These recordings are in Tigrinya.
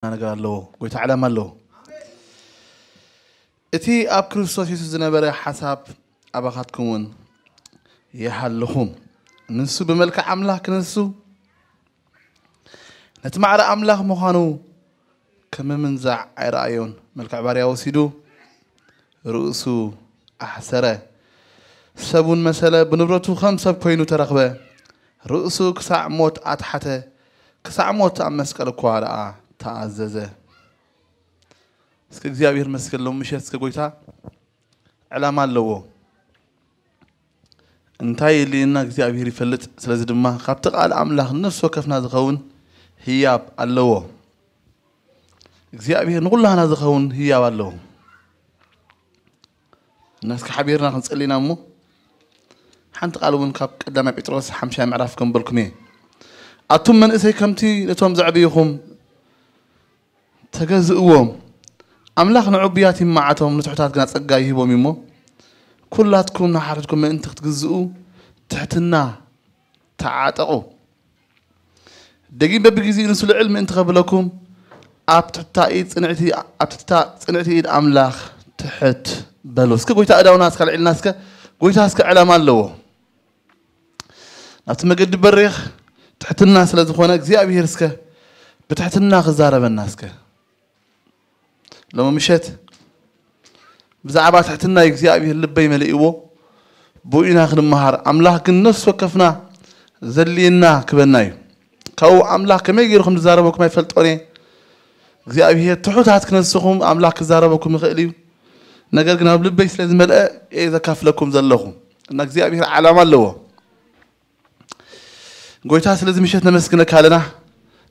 ነገር ኣለዎ። ጎይታ ዕላማ ኣለዎ። እቲ ኣብ ክርስቶስ የሱስ ዝነበረ ሓሳብ ኣባኻትኩም እውን ይሃልኹም። ንሱ ብመልክዕ ኣምላኽ ክነሱ ነቲ ማዕረ ኣምላኽ ምዃኑ ከም ምምንዛዕ ኣይረኣዮን። መልክዕ ባርያ ወሲዱ ርእሱ ኣሕሰረ። ሰብ እውን መሰለ፣ ብንብረቱ ከም ሰብ ኮይኑ ተረኽበ። ርእሱ ክሳዕ ሞት ኣትሓተ፣ ክሳዕ ሞት ኣብ መስቀል እኳ ደኣ ተኣዘዘ። እስከ እግዚኣብሔር መስገን ሎም ምሸት እስከ ጎይታ ዕላማ ኣለዎ። እንታይ የድልየና እግዚኣብሔር ይፈልጥ። ስለዚ ድማ ካብቲ ቃል ኣምላኽ ንነፍሲ ወከፍና ዝኸውን ህያብ ኣለዎ። እግዚኣብሔር ንኹላህና ዝኸውን ህያብ ኣለዎ። እና እስኪ ሓቢርና ክንጸልይና እሞ ሓንቲ ቃል እውን ካብ ቀዳማይ ጴጥሮስ ሓምሻይ ምዕራፍ ከም በልኩም እየ። ኣቱም መንእሰይ ከምቲ ነቶም ዘዕብይኹም ተገዝእዎም። ኣምላኽ ንዕቡያት ይመዓቶም፣ ንትሑታት ግና ጸጋ ይህቦም እዩ እሞ፣ ኩላትኩም ንሓድሕድኩም ምእንቲ ክትግዝኡ ትሕትና ተዓጠቑ። ደጊም በብግዜኡ ንሱ ልዕል ምእንቲ ከብለኩም፣ ኣብ ትሕታ ኢድ ጽንዕቲ፣ ኣብ ትሕታ ጽንዕቲ ኢድ ኣምላኽ ትሕት በሉ። እስከ ጎይታ እዳውና እስከ ኣልዒልና እስከ፣ ጎይታ እስከ ዕላማ ኣለዎ። ናብቲ መገዲ በሪኽ ትሕትና ስለ ዝኾነ እግዚኣብሔር እስከ ብትሕትና ክዛረበና እስከ። ሎሚ ምሸት ብዛዕባ ትሕትና እግዚኣብሔር ልበይ መሊእዎ ብኡ ኢና ክንመሃር። ኣምላኽ ግን ነፍሲ ወከፍና ዘድልየና ክበና እዩ። ካብኡ ኣምላኽ ከመይ ገይሩ ከም ዝዛረበኩም ኣይፈልጦን እየ። እግዚኣብሔር ትሑታት ክነስኹም ኣምላኽ ክዛረበኩም ይኽእል እዩ። ነገር ግን ኣብ ልበይ ስለ ዝመልአ እየ ዘካፍለኩም ዘለኹ። እና እግዚኣብሔር ዓላማ ኣለዎ። ጎይታ ስለዚ ምሸት ነመስግነካ ኣለና።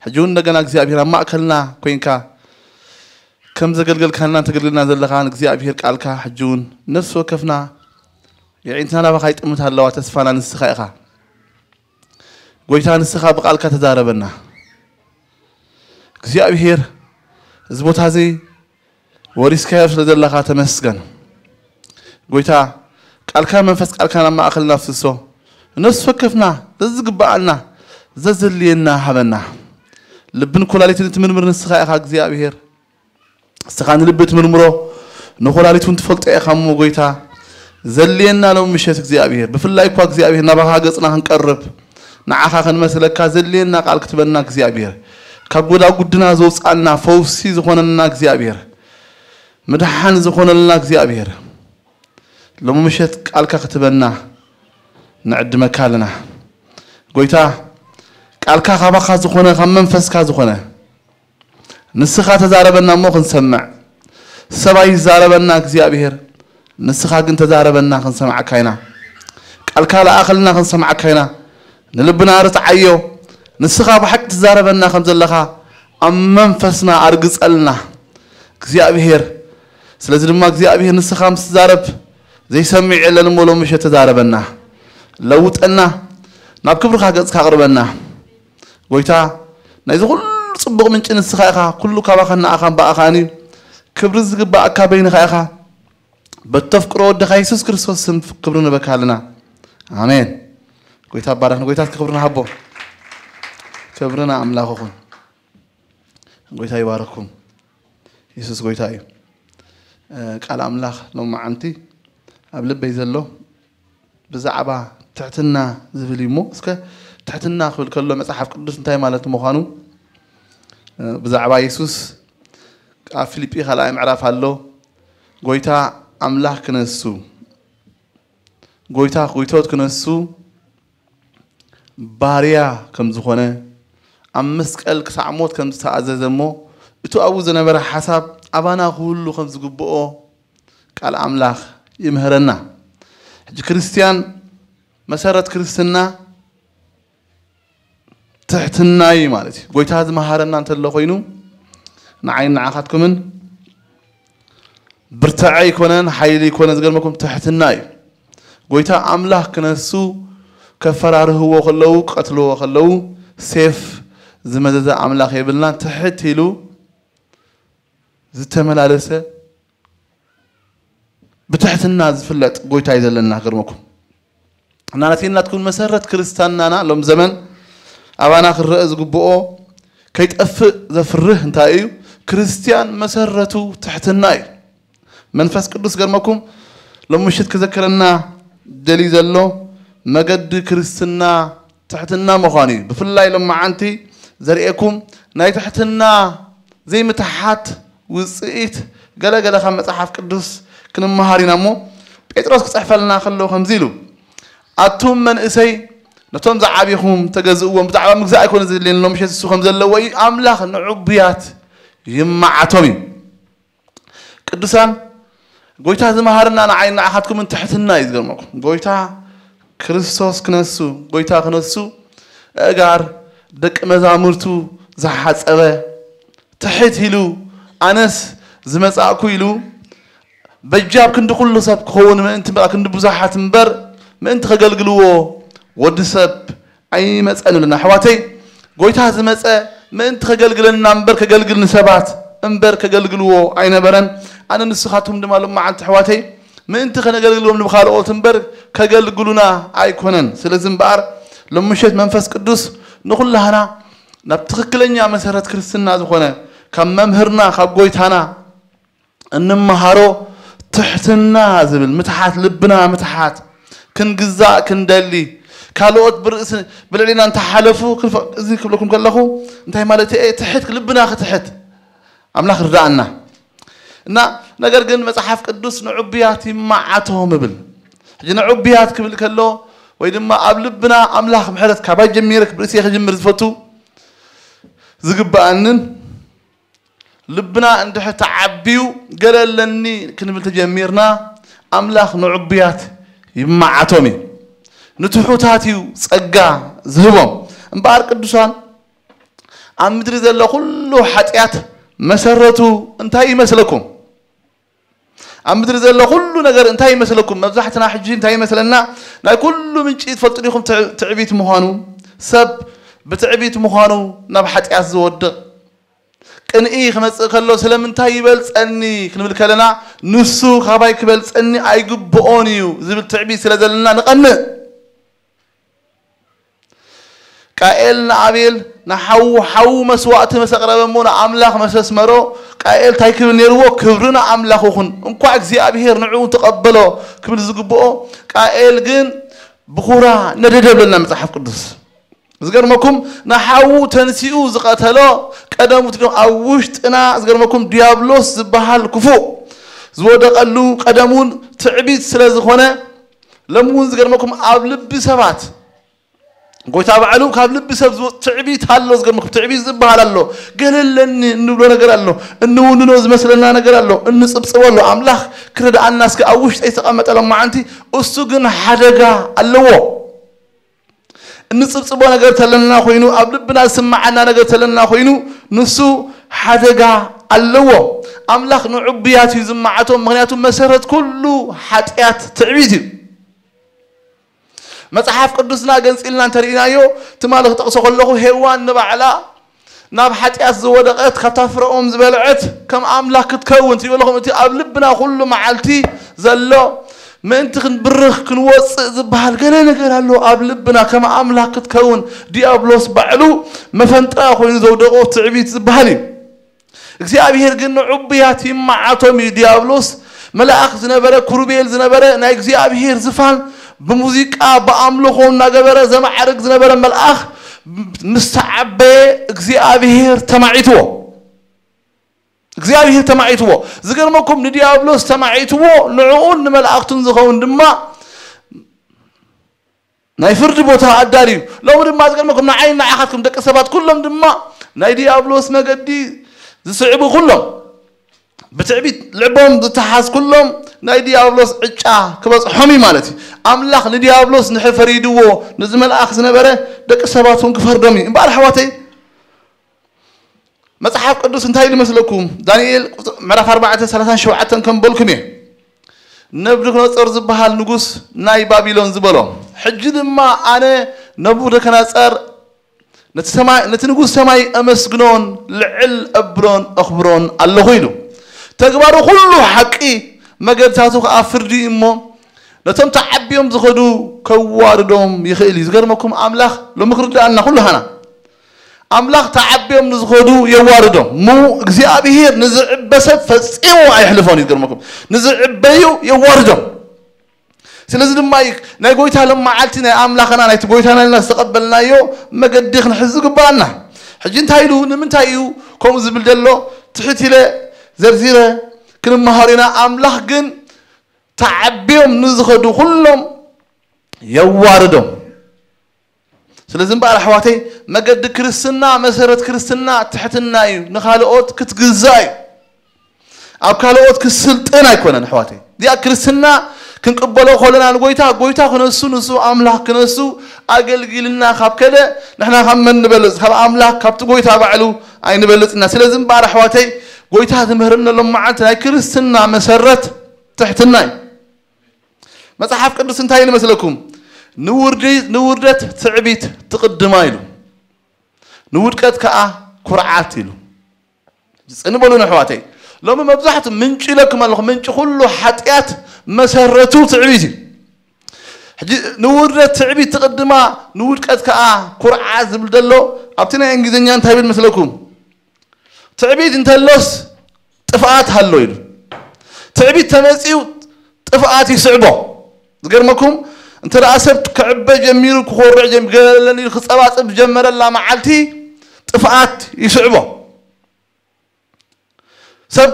ሕጂ እውን እንደገና እግዚኣብሔር ኣብ ማእከልና ኮይንካ ከም ዘገልገልካና እንተገልግልና ዘለኻ ንእግዚኣብሔር ቃልካ ሕጂ እውን ነፍሲ ወከፍና የዒንትና ናባኻ ይጥምት ኣለዋ። ተስፋና ንስኻ ኢኻ። ጎይታ ንስኻ ብቃልካ ተዛረበና። እግዚኣብሔር እዚ ቦታ እዚ ወሪስካዮ ስለ ዘለኻ ተመስገን። ጎይታ ቃልካ መንፈስ ቃልካ ናብ ማእኸልና ኣፍስሶ። ነፍሲ ወከፍና ዘዝግብኣና ዘዘልየና ሃበና። ልብን ኩላሊትን ትምርምር ንስኻ ኢኻ እግዚኣብሔር። ንስኻ ንልቢ ትምርምሮ ንኩላሊት እውን ትፈልጦ ኢኻ እሞ ጎይታ ዘልየና ሎም ምሸት እግዚኣብሔር። ብፍላይ እኳ እግዚኣብሔር ናባኻ ገጽና ክንቀርብ ንዓኻ ክንመስለካ ዘልየና ቃል ክትበና እግዚኣብሔር። ካብ ጎዳጉድና ዘውፅኣና ፈውሲ ዝኾነልና እግዚኣብሔር። ምድሓን ዝኾነልና እግዚኣብሔር። ሎሚ ምሸት ቃልካ ክትበና ንዕድመካ ኣለና። ጎይታ ቃልካ ካባኻ ዝኾነ ካብ መንፈስካ ዝኾነ ንስኻ ተዛረበና እሞ ክንሰምዕ። ሰብ ኣይዛረበና እግዚኣብሔር ንስኻ ግን ተዛረበና ክንሰምዓካ ኢና። ቃልካ ለኣኸልና ክንሰምዓካ ኢና። ንልብና ርትዓዮ። ንስኻ ብሓቂ ትዛረበና ከም ዘለኻ ኣብ መንፈስና ኣርግጸልና እግዚኣብሔር። ስለዚ ድማ እግዚኣብሔር ንስኻ ምስ ትዛረብ ዘይሰምዕ የለን እሞ ሎም ምሸት ተዛረበና። ለውጠና። ናብ ክብርኻ ገጽካ ኣቕርበና። ጎይታ ናይዚ ኩሉ ጽቡቕ ምንጪ ንስኻ ኢኻ። ኩሉ ካባኻን ንኣኻን ብኣኻን እዩ። ክብሪ ዝግብኣካ በይንኻ ኢኻ። በተፍቅሮ ወድኻ የሱስ ክርስቶስ ስም ክብሪ ንበካ ኣለና። ኣሜን። ጎይታ ባረኽ። ንጎይታ እስኪ ክብሪ ንሃቦ። ክብሪ ንኣምላኽ ይኹን። ጎይታ ይባረኩም። የሱስ ጎይታ እዩ። እ፣ ቃል ኣምላኽ ሎማዓንቲ ኣብ ልበይ ዘሎ ብዛዕባ ትሕትና ዝብል እዩ እሞ፣ እስከ ትሕትና ክብል ከሎ መጽሓፍ ቅዱስ እንታይ ማለት ምዃኑ፣ እ፣ ብዛዕባ የሱስ ኣብ ፊልጲ ካልኣይ ምዕራፍ ኣሎ። ጎይታ ኣምላኽ ክነሱ፣ ጎይታ ጎይቶት ክነሱ ባርያ ከም ዝኾነ፣ ኣብ መስቀል ክሳዕ ሞት ከም ዝተኣዘዘ እሞ፣ እቲ ኣብኡ ዝነበረ ሓሳብ ኣባና ክህሉ ከም ዝግብኦ ቃል ኣምላኽ ይምህረና። ሕጂ ክርስትያን መሰረት ክርስትና ትሕትና እዩ ማለት እዩ። ጎይታ ዝመሃረና እንተሎ ኮይኑ ንዓይን ንዓኻትኩምን ብርትዐ ኣይኮነን፣ ሓይሊ ኣይኮነ ዝገርመኩም ትሕትና እዩ። ጎይታ ኣምላኽ ክነሱ ከፈራርህዎ ከለዉ፣ ቀትልዎ ከለዉ ሴፍ ዝመዘዘ ኣምላኽ የብልናን። ትሕት ኢሉ ዝተመላለሰ ብትሕትና ዝፍለጥ ጎይታ እዩ ዘለና። ክገርመኩም እና ናተይን ናትኩም መሰረት ክርስትናና ሎም ዘመን ኣባና ክረአ ዝግብኦ ከይጠፍእ ዘፍርህ እንታይ እዩ? ክርስትያን መሰረቱ ትሕትና እዩ። መንፈስ ቅዱስ ገርመኩም ሎም ምሽት ክዘክረና ደሊ ዘሎ መገዲ ክርስትና ትሕትና ምዃኑ እዩ። ብፍላይ ሎም መዓንቲ ዘርእየኩም ናይ ትሕትና ዘይምትሓት ውፅኢት ገለገለ ካብ መጽሓፍ ቅዱስ ክንመሃር ኢና እሞ ጴጥሮስ ክጽሕፈልና ከሎ ከምዚ ኢሉ ኣቱም መንእሰይ ነቶም ዝዓቢኹም ተገዝእዎም ብዛዕባ ምግዛእ ኣይኮነ ዝድልየኒ ሎም ምሸት እሱ ከም ዘለዎ እዩ ኣምላኽ ንዕቡያት ይመዓቶም እዩ። ቅዱሳን ጎይታ ዝመሃርና ንዓይ ንዓኻትኩምን ትሕትና እዩ ዝገርመኩም። ጎይታ ክርስቶስ ክነሱ ጎይታ ክነሱ እጋር ደቂ መዛሙርቱ ዝሓፀበ ትሕት ኢሉ ኣነስ ዝመጻእኩ ኢሉ በጃብ ክንዲ ኩሉ ሰብ ክኸውን ምእንቲ ክንዲ ብዙሓት እምበር ምእንቲ ከገልግልዎ ወዲ ሰብ ኣይመጸን ብለና ኣሕዋተይ። ጎይታ ዝመጸ ምእንቲ ከገልግለና እምበር ከገልግል ንሰባት እምበር ከገልግልዎ ኣይነበረን። ኣነ ንስኻትኩም ድማ ሎማዓንቲ ኣሕዋተይ ምእንቲ ከነገልግሎም ንብኻልኦት እምበር ከገልግሉና ኣይኮነን። ስለዚ እምበኣር ሎምሸት መንፈስ ቅዱስ ንኹላህና ናብ ትኽክለኛ መሰረት ክርስትና ዝኾነ ካብ መምህርና ካብ ጎይታና እንመሃሮ ትሕትና ዝብል ምትሓት ልብና ምትሓት ክንግዛእ ክንደሊ ካልኦት ብርእሲ ብልዕሊና እንተሓለፉ እዚ ክብለኩም ከለኹ እንታይ ማለት እየ ትሕት ልብና ክትሕት ኣምላኽ ርዳእና እና ነገር ግን መጽሓፍ ቅዱስ ንዕቡያት ይመዓቶም እብል ሕጂ ንዕቡያት ክብል ከሎ ወይ ድማ ኣብ ልብና ኣምላኽ ምሕረት ካባይ ጀሚረ ብርእሲ ክጅምር ዝፈቱ ዝግበኣንን ልብና እንድሕር ተዓብዩ ገለ ኣለኒ ክንብል ተጀሚርና ኣምላኽ ንዕቡያት ይመዓቶም እዩ ንትሑታት እዩ ጸጋ ዝህቦም እምበኣር ቅዱሳን ኣብ ምድሪ ዘሎ ኩሉ ሓጢኣት መሰረቱ እንታይ ይመስለኩም ኣብ ምድሪ ዘሎ ኩሉ ነገር እንታይ ይመስለኩም መብዛሕትና ሕጂ እንታይ ይመስለና ናይ ኩሉ ምንጪ ትፈልጡ ዲኹም ትዕቢት ምዃኑ ሰብ ብትዕቢት ምዃኑ ናብ ሓጢኣት ዝወድቕ ቅንኢ ክመጽእ ከሎ ስለምንታይ ይበልጸኒ ክንብል ከለና ንሱ ካባይ ክበልጸኒ ኣይግብኦን እዩ ዝብል ትዕቢት ስለ ዘለና ንቐንእ ቃኤል ንኣቤል ንሓዉ ሓዉ መስዋእቲ መሰቅረበ እሞ ንኣምላኽ መሰስመሮ ቃኤል እንታይ ክብል ነይርዎ ክብሪ ንኣምላኽ ይኹን እንኳዕ እግዚኣብሄር ንዕኡ ተቐበሎ ክብል ዝግብኦ ቃኤል ግን ብኹራ ነደደ ብለና መጽሓፍ ቅዱስ ዝገርመኩም ንሓዉ ተንሲኡ ዝቐተሎ ቀደሙ ትግርም ኣብ ውሽጥና ዝገርመኩም ዲያብሎስ ዝበሃል ክፉእ ዝወደቐሉ ቀደሙን ትዕቢት ስለ ዝኾነ ሎም እውን ዝገርመኩም ኣብ ልቢ ሰባት ጎይታ ባዕሉ ካብ ልቢ ሰብ ዝወፅ ትዕቢት ኣሎ ዝገርመኩም ትዕቢት ዝበሃል ኣሎ ገለለኒ እንብሎ ነገር ኣሎ እንውንኖ ዝመስለና ነገር ኣሎ እንፅብፅቦ ኣሎ ኣምላኽ ክረድኣና እስኪ ኣብ ውሽጠይ ዝተቐመጠሎም መዓንቲ እሱ ግን ሓደጋ ኣለዎ እንጽብጽቦ ነገር ተለና ኮይኑ ኣብ ልብና ዝስምዓና ነገር ተለና ኮይኑ ንሱ ሓደጋ ኣለዎ ኣምላኽ ንዕቡያት እዩ ዝመዓቶም ምኽንያቱ መሰረት ኩሉ ሓጢኣት ትዕቢት እዩ መጽሓፍ ቅዱስና ገንጺልና እንተርኢናዮ ትማሊ ክጠቕሶ ከለኹ ሄዋን ንባዕላ ናብ ሓጢኣት ዝወደቐት ካብታ ፍረኦም ዝበልዐት ከም ኣምላኽ ክትከውን ትብለኹም እቲ ኣብ ልብና ኩሉ መዓልቲ ዘሎ ምእንቲ ክንብርኽ ክንወፅእ ዝበሃል ገለ ነገር ኣሎ ኣብ ልብና ከም ኣምላኽ ክትከውን ዲያብሎስ ባዕሉ መፈንጠራ ኮይኑ ዘውደቆ ትዕቢት ዝበሃል እዩ እግዚኣብሔር ግን ንዕቡያት ይመዓቶም እዩ ዲያብሎስ መልኣኽ ዝነበረ ኩሩቤል ዝነበረ ናይ እግዚኣብሔር ዝፋን ብሙዚቃ ብኣምልኾ እናገበረ ዘማዕርግ ዝነበረ መልኣኽ ምስ ተዓበየ እግዚኣብሔር ተማዒትዎ እግዚኣብሔር ተማዒትዎ ዝገርመኩም ንዲያብሎስ ተማዒትዎ ንዕኡን ንመላእክቱን ዝኸውን ድማ ናይ ፍርዲ ቦታ ኣዳልዩ ሎሚ ድማ ዝገርመኩም ንዓይ ንዓኻትኩም ደቂ ሰባት ኩሎም ድማ ናይ ዲያብሎስ መገዲ ዝስዕቡ ኩሎም ብትዕቢት ልዕቦም ዝተሓዝ ኩሎም ናይ ዲያብሎስ ዕጫ ክበፅሖም እዩ ማለት እዩ ኣምላኽ ንዲያብሎስ ንድሕር ፈሪድዎ ነዚ መልኣኽ ዝነበረ ደቂ ሰባት እውን ክፈርዶም እዩ እምበኣር ኣሕዋተይ መጽሓፍ ቅዱስ እንታይ ኢሉ መስለኩም ዳንኤል ምዕራፍ ኣርባዕተ ሰላሳን ሸውዓተን ከም በልኩም እየ ነብድክነጾር ዝበሃል ንጉስ ናይ ባቢሎን ዝበሎ ሕጂ ድማ ኣነ ነቡከደነጸር ነቲ ንጉስ ሰማይ ኣመስግኖን ልዕል እብሎን ኣኽብሮን ኣለኹ ኢሉ ተግባሩ ኩሉ ሓቂ መገድታቱ ከዓ ፍርዲ እሞ ነቶም ተዓብዮም ዝኸዱ ከዋርዶም ይኽእል እዩ ዝገርመኩም ኣምላኽ ሎሚ ክርድኣና ኩሉ ሃና ኣምላኽ ተዓብዮም ንዝኸዱ የዋርዶም። ሙ እግዚኣብሔር ንዝዕበ ሰብ ፈጺሙ ኣይሕልፎን እዩ። ዝገርመኩም፣ ንዝዕበዩ የዋርዶም። ስለዚ ድማ እዩ ናይ ጎይታ ሎም መዓልቲ ናይ ኣምላኽና ናይቲ ጎይታና ኢልና ዝተቐበልናዮ መገዲ ክንሕዝ ዝግባኣና። ሕጂ እንታይ ኢሉ፣ ንምንታይ እዩ ከምኡ ዝብል ዘሎ? ትሕት ኢለ ዘርዚረ ክንመሃር ኢና። ኣምላኽ ግን ተዓብዮም ንዝኸዱ ኩሎም የዋርዶም። ስለዚ እምበኣር ኣሕዋተይ፣ መገዲ ክርስትና፣ መሰረት ክርስትና ትሕትና እዩ። ንኻልኦት ክትግዛእ እዩ። ኣብ ካልኦት ክስልጥን ኣይኮነን ኣሕዋተይ። እዚኣ ክርስትና ክንቅበሎ ከለና ንጎይታ፣ ጎይታ ክነሱ፣ ንሱ ኣምላኽ ክነሱ ኣገልጊልና ካብ ከደ፣ ንሕና ካብ መን ንበልጽ? ካብ ኣምላኽ፣ ካብቲ ጎይታ ባዕሉ ኣይንበልጽና። ስለዚ እምበኣር ኣሕዋተይ፣ ጎይታ ዝምህረና ሎም መዓልቲ ናይ ክርስትና መሰረት ትሕትና እዩ። መጽሓፍ ቅዱስ እንታይ ኢሉ መስለኩም? ንውርዲ-፣ ንውርደት ትዕቢት ትቕድማ ኢሉ። ንውድቀት ከኣ ኩርዓት ኢሉ። ጽን በሉ ንኣሕዋተይ። ሎሚ መብዛሕቱ ምንጪ ኢለኩም ኣለኹ። ምንጪ ኩሉ ሓጢኣት መሰረቱ ትዕቢት እዩ። ሕጂ ንውርደት ትዕቢት ትቕድማ፣ ንውድቀት ከኣ ኩርዓት ዝብል ዘሎ ኣብቲ ናይ እንግሊዝኛ እንታይ ይብል መስለኩም? ትዕቢት እንተሎስ ጥፍኣት ሃሎ ኢሉ። ትዕቢት ተመጺኡ ጥፍኣት ይስዕቦ። ዝገርመኩም፣ እንተ ደኣ ሰብ ክዕበ ጀሚሩ፣ ክኾርዕ ጀም-፣ ገለኒ ኢሉ ክጸባጽብ ዝጀመረላ መዓልቲ ጥፍኣት ይስዕቦ። ሰብ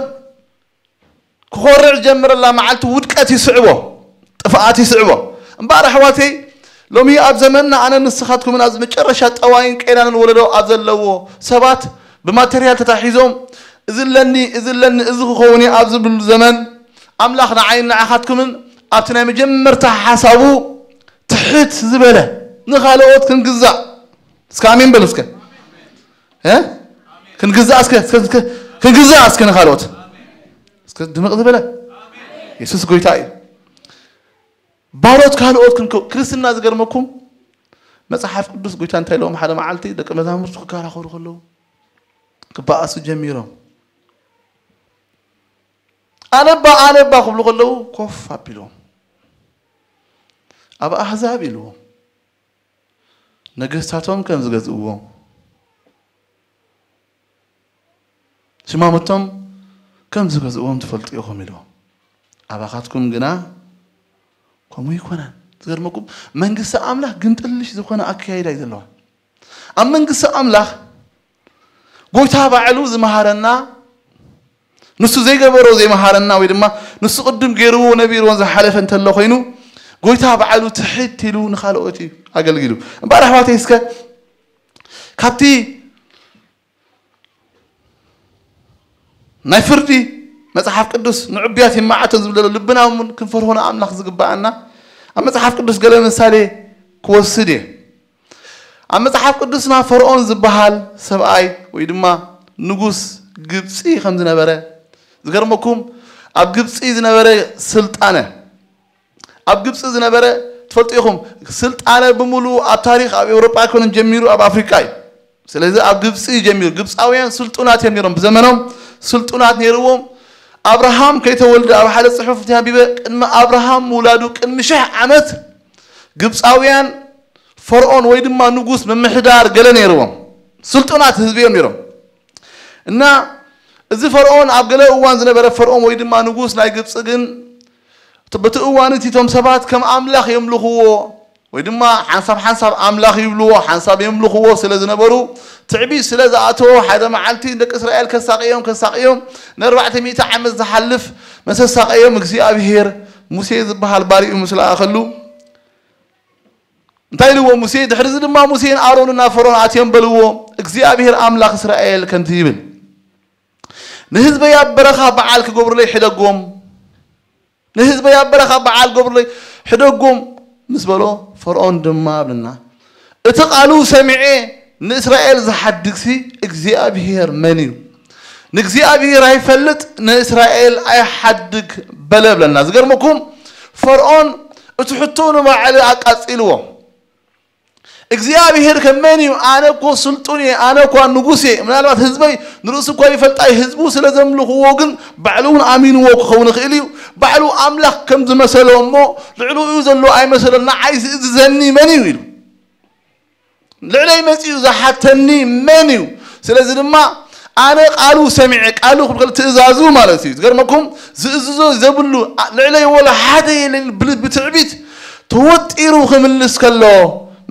ክኾርዕ ዝጀመረላ መዓልቲ ውድቀት ይስዕቦ፣ ጥፍኣት ይስዕቦ። እምበኣር ኣሕዋተይ፣ ሎሚ ኣብ ዘመንና ኣነ ንስኻትኩምን ኣብዚ መጨረሻ ጠዋይን ቄናንን ወለዶ ኣብ ዘለዎ ሰባት ብማቴርያል ተታሒዞም፣ እዚ ኣለኒ፣ እዚ ኣለኒ፣ እዚ ክኸውን እዩ ኣብ ዝብሉ ዘመን፣ ኣምላኽ ንዓይን ንዓኻትኩምን ኣብቲ ናይ መጀመርታ ሓሳቡ ትሕት ዝበለ ንኻልኦት ክንግዛእ። እስከ ኣሜን በሉ እስከ። እ? ክንግዛእ እስከ፣ እስከ፣ እስከ፣ ክንግዛእ እስከ ንኻልኦት። እስከ ድምቕ ዝበለ። የሱስ ጎይታ እዩ። ባሮት ካልኦት ክንከ-፣ ክርስትና ዝገርመኩም፣ መጽሓፍ ቅዱስ ጎይታ እንታይ ኢሎም ሓደ መዓልቲ ደቂ መዛሙርቱ ክከራኸሩ ከለዉ፣ ክበኣሱ ጀሚሮም። "ኣነ እባ፣ ኣነ እባ" ክብሉ ከለዉ ኮፍ ኣቢሎም፣ "ኣብ ኣህዛብ" ኢልዎም፣ "ነገስታቶም ከም ዝገዝእዎም፣ ሽማምቶም ከም ዝገዝእዎም ትፈልጡ ኢኹም" ኢልዎም። "ኣባኻትኩም ግና ከምኡ ኣይኮነን።" ዝገርመኩም፣ መንግስቲ ኣምላኽ ግምጥልሽ ዝኾነ ኣካያይዳ እዩ ዘለዋ። ኣብ መንግስቲ ኣምላኽ ጎይታ ባዕሉ ዝመሃረና፣ ንሱ ዘይገበሮ ዘይመሃረና፣ ወይ ድማ ንሱ ቅድም ገይርዎ ነቢርዎን ዝሓለፈ እንተሎ ኮይኑ፣ ጎይታ ባዕሉ ትሕት ኢሉ ንኻልኦት እዩ ኣገልጊሉ። እምበኣር ኣሕዋተይ፣ እስከ ካብቲ ናይ ፍርዲ መጽሓፍ ቅዱስ ንዕቡያት ይመዓቶ ዝብል ዘሎ ልብና እውን ክንፈርሆ ንኣምላኽ ዝግብኣና፣ ኣብ መጽሓፍ ቅዱስ ገለ ምሳሌ ክወስድ እየ። ኣብ መጽሓፍ ቅዱስና ፈርዖን ዝበሃል ሰብኣይ ወይ ድማ ንጉስ ግብጺ ከም ዝነበረ፣ ዝገርመኩም፣ ኣብ ግብጺ ዝነበረ ስልጣነ፣ ኣብ ግብጺ ዝነበረ፣ ትፈልጡ ኢኹም፣ ስልጣነ ብምሉኡ ኣብ ታሪኽ ኣብ ኤውሮጳ ኣይኮነን ጀሚሩ፣ ኣብ ኣፍሪቃ እዩ። ስለዚ ኣብ ግብጺ እዩ ጀሚሩ። ግብጻውያን ስልጡናት እዮም ነይሮም፣ ብዘመኖም ስልጡናት ነይርዎም። ኣብርሃም ከይተወልደ ኣብ ሓደ ጽሑፍ ተንቢበ፣ ቅድሚ ኣብርሃም ምውላዱ ቅድሚ ሽሕ ዓመት ግብጻውያን ፈርዖን ወይ ድማ ንጉስ ምምሕዳር ገለ ነይርዎም። ስልጡናት ህዝቢ እዮም ነይሮም። እና እዚ ፈርዖን፣ ኣብ ገለ እዋን ዝነበረ ፈርዖን ወይ ድማ ንጉስ ናይ ግብጺ ግን፣ እቲ በቲ እዋን እቲ እቶም ሰባት ከም ኣምላኽ የምልኽዎ፣ ወይ ድማ ሓንሳብ ሓንሳብ ኣምላኽ ይብልዎ፣ ሓንሳብ የምልኽዎ ስለ ዝነበሩ፣ ትዕቢት ስለ ዝኣተዎ፣ ሓደ መዓልቲ ንደቂ እስራኤል ከሳቕዮም፣ ከሳቕዮም፣ ንኣርባዕተ ሚእቲ ዓመት ዝሓልፍ መሰሳቐዮም፣ እግዚኣብሄር ሙሴ ዝበሃል ባሪኡ ምስ ለኣኸሉ፣ እንታይ ኢልዎ ሙሴ? ድሕሪ እዚ ድማ ሙሴን ኣሮንን ናብ ፈርዖን ኣትዮም በልዎ፣ "እግዚኣብሄር ኣምላኽ እስራኤል ከምዚ ይብል፣ ንህዝበይ ኣብ በረኻ በዓል ክገብሩለይ ሕደጎም፣ ንህዝበይ ኣብ በረኻ በዓል ገብሩለይ ሕደጎም" ምስ በሎ፣ ፈርዖን ድማ ኣብልና፣ "እቲ ቃሉ ሰሚዐ ንእስራኤል ዝሓድግሲ እግዚኣብሄር መን እዩ? ንእግዚኣብሄር ኣይፈልጥ፣ ንእስራኤል ኣይሓድግ በለ" ብለና። ዝገርመኩም፣ ፈርዖን እቲ ሕቶ ንባዕሉ ኣቃጺልዎ። እግዚኣብሄር ከ መን እዩ? ኣነ እኮ ስልጡን እየ፣ ኣነ እኳ ንጉስ እየ። ምናልባት ህዝበይ ንርእሱ እኳ ይፈልጣይ፣ ህዝቡ ስለ ዘምልኽዎ ግን ባዕሉ እውን ኣሚንዎ ክኸውን ይኽእል እዩ። ባዕሉ ኣምላኽ ከም ዝመሰሎ እሞ ልዕሊኡ ዘሎ ኣይመሰሎን፣ ንዓይ ዝእዝዘኒ መን እዩ? ኢሉ። ልዕለይ መጺኡ ዝሓተኒ መን እዩ? ስለዚ ድማ ኣነ ቃሉ ሰሚዐ፣ ቃሉ ክብል ከሎ ትእዛዙ ማለት እዩ። ዝገርመኩም ዝእዝዞ ዘብሉ ልዕለይ ወላ ሓደ የለን ብትዕቢት ተወጢሩ ክምልስ ከሎ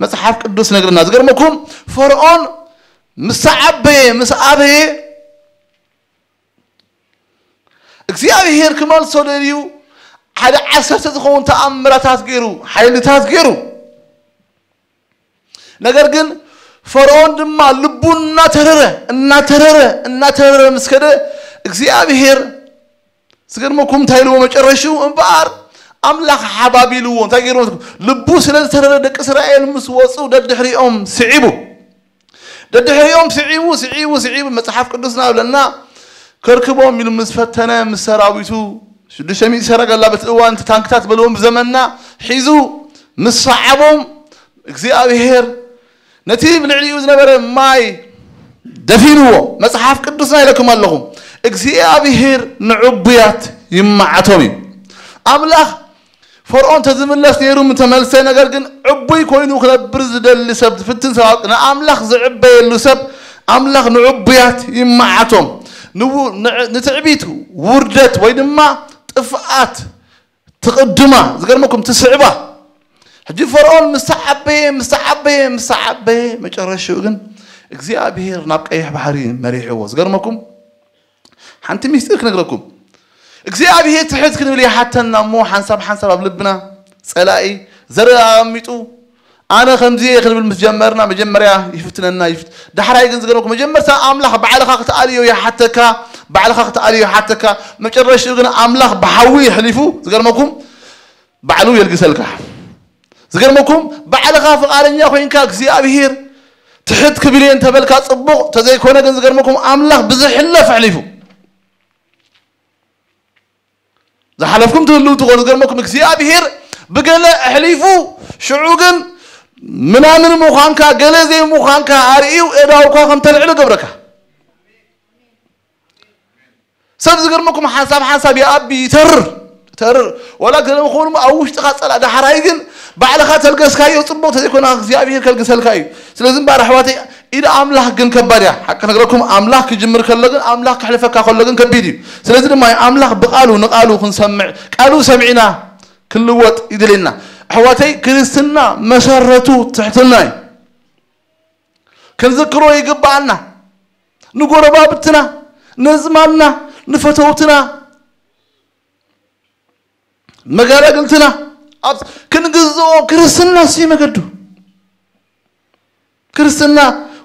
መጽሓፍ ቅዱስ ነግርና። ዝገርመኩም ፈርዖን ምስ ዓበየ ምስ ኣበየ እግዚኣብሔር ክመልሶ ደልዩ ሓደ ዓሰርተ ዝኸውን ተኣምራታት ገይሩ ሓይልታት ገይሩ። ነገር ግን ፈርዖን ድማ ልቡ እናተረረ እናተረረ እናተረረ ምስ ከደ እግዚኣብሔር ዝገርመኩም እንታይ ኢልዎ መጨረሽኡ እምበኣር ኣምላኽ ሓባቢልዎ እንታይ ገይርዎ ልቡ ስለ ዝተረረ ደቂ እስራኤል ምስ ወፁ ደድሕሪኦም ስዒቡ ደድሕሪኦም ስዒቡ ስዒቡ ስዒቡ መጽሓፍ ቅዱስና ብለና ከርክቦም ኢሉ ምስ ፈተነ ምስ ሰራዊቱ ሽዱሽተ ሚእቲ ሰረገላ በቲ እዋን እቲ ታንክታት በልዎም ብዘመንና ሒዙ ምስ ሰዓቦም እግዚኣብሔር ነቲ ብልዕሊኡ ዝነበረ ማይ ደፊንዎ። መጽሓፍ ቅዱስና ኢለኩም ኣለኹ እግዚኣብሔር ንዕቡያት ይመዓቶም እዩ። ኣምላኽ ፈርዖን ተዝምለስ ነይሩ ምተመልሰ። ነገር ግን ዕቡይ ኮይኑ ክነብር ዝደሊ ሰብ ዝፍትን ሰብ ንኣምላኽ ዝዕበየሉ ሰብ ኣምላኽ ንዕቡያት ይመዓቶም። ንትዕቢት ውርደት ወይ ድማ ጥፍኣት ትቕድማ ዝገርመኩም ትስዕባ። ሕጂ ፈርዖን ምስ ተዓበየ ምስ ተዓበየ ምስ ተዓበየ መጨረሽኡ ግን እግዚኣብሄር ናብ ቀይሕ ባሕሪ መሪሕዎ። ዝገርመኩም ሓንቲ ሚስጢር ክነግረኩም። እግዚኣብሔር ትሕት ክንብል ይሓተና እሞ ሓንሳብ ሓንሳብ ኣብ ልብና ጸላኢ ዘርኢ ኣቐሚጡ ኣነ ከምዚ እየ ክንብል ምስ ጀመርና መጀመርያ ይፍትነና ይፍት ዳሕራይ ግን ዝገርመኩም መጀመርታ ኣምላኽ ባዕልኻ ክትኣልዮ ይሓተካ። ባዕልኻ ክትኣልዮ ይሓተካ። መጨረሽኡ ግን ኣምላኽ ብሓዊ ይሕሊፉ ዝገርመኩም ባዕሉ የልግሰልካ። ዝገርመኩም ባዕልኻ ፍቓደኛ ኮይንካ እግዚኣብሔር ትሕት ክብል እየ እንተበልካ ጽቡቕ ተዘይኮነ ግን ዝገርመኩም ኣምላኽ ብዝሕለፍ ኣሕሊፉ ዝሓለፍኩም ትህልው ትኾኑ ዝገርመኩም እግዚኣብሔር ብገለ ኣሕሊፉ ሽዑ ግን ምናምን ምዃንካ ገለ ዘይምዃንካ ኣርእዩ እዳውካ ከም ተልዕሉ ገብረካ። ሰብ ዝገርመኩም ሓንሳብ ሓንሳብ ይኣቢ ይተርር ተርር ወላ ገለ ምኾኑ ኣብ ውሽጥኻ ጸላ ዳሕራይ ግን ባዕልኻ ተልገስካዮ ጽቡቕ ተዘይኮነ እግዚኣብሔር ከልግሰልካ እዩ። ስለዚ እምበኣር ኣሕዋተይ ኢድ ኣምላኽ ግን ከባድ እያ። ሓቂ ነግረኩም ኣምላኽ ክጅምር ከሎ ግን ኣምላኽ ክሕልፈካ ከሎ ግን ከቢድ እዩ። ስለዚ ድማ ኣምላኽ ብቃሉ ንቃሉ ክንሰምዕ ቃሉ ሰሚዕና ክንልወጥ ይድልና። ኣሕዋተይ ክርስትና መሰረቱ ትሕትና እዩ። ክንዝክሮ ይግባኣና ንጎረባብትና ነዝማድና ንፈተውትና መጋዳግልትና ኣብ ክንግዝኦ ክርስትና ሲ መገዱ ክርስትና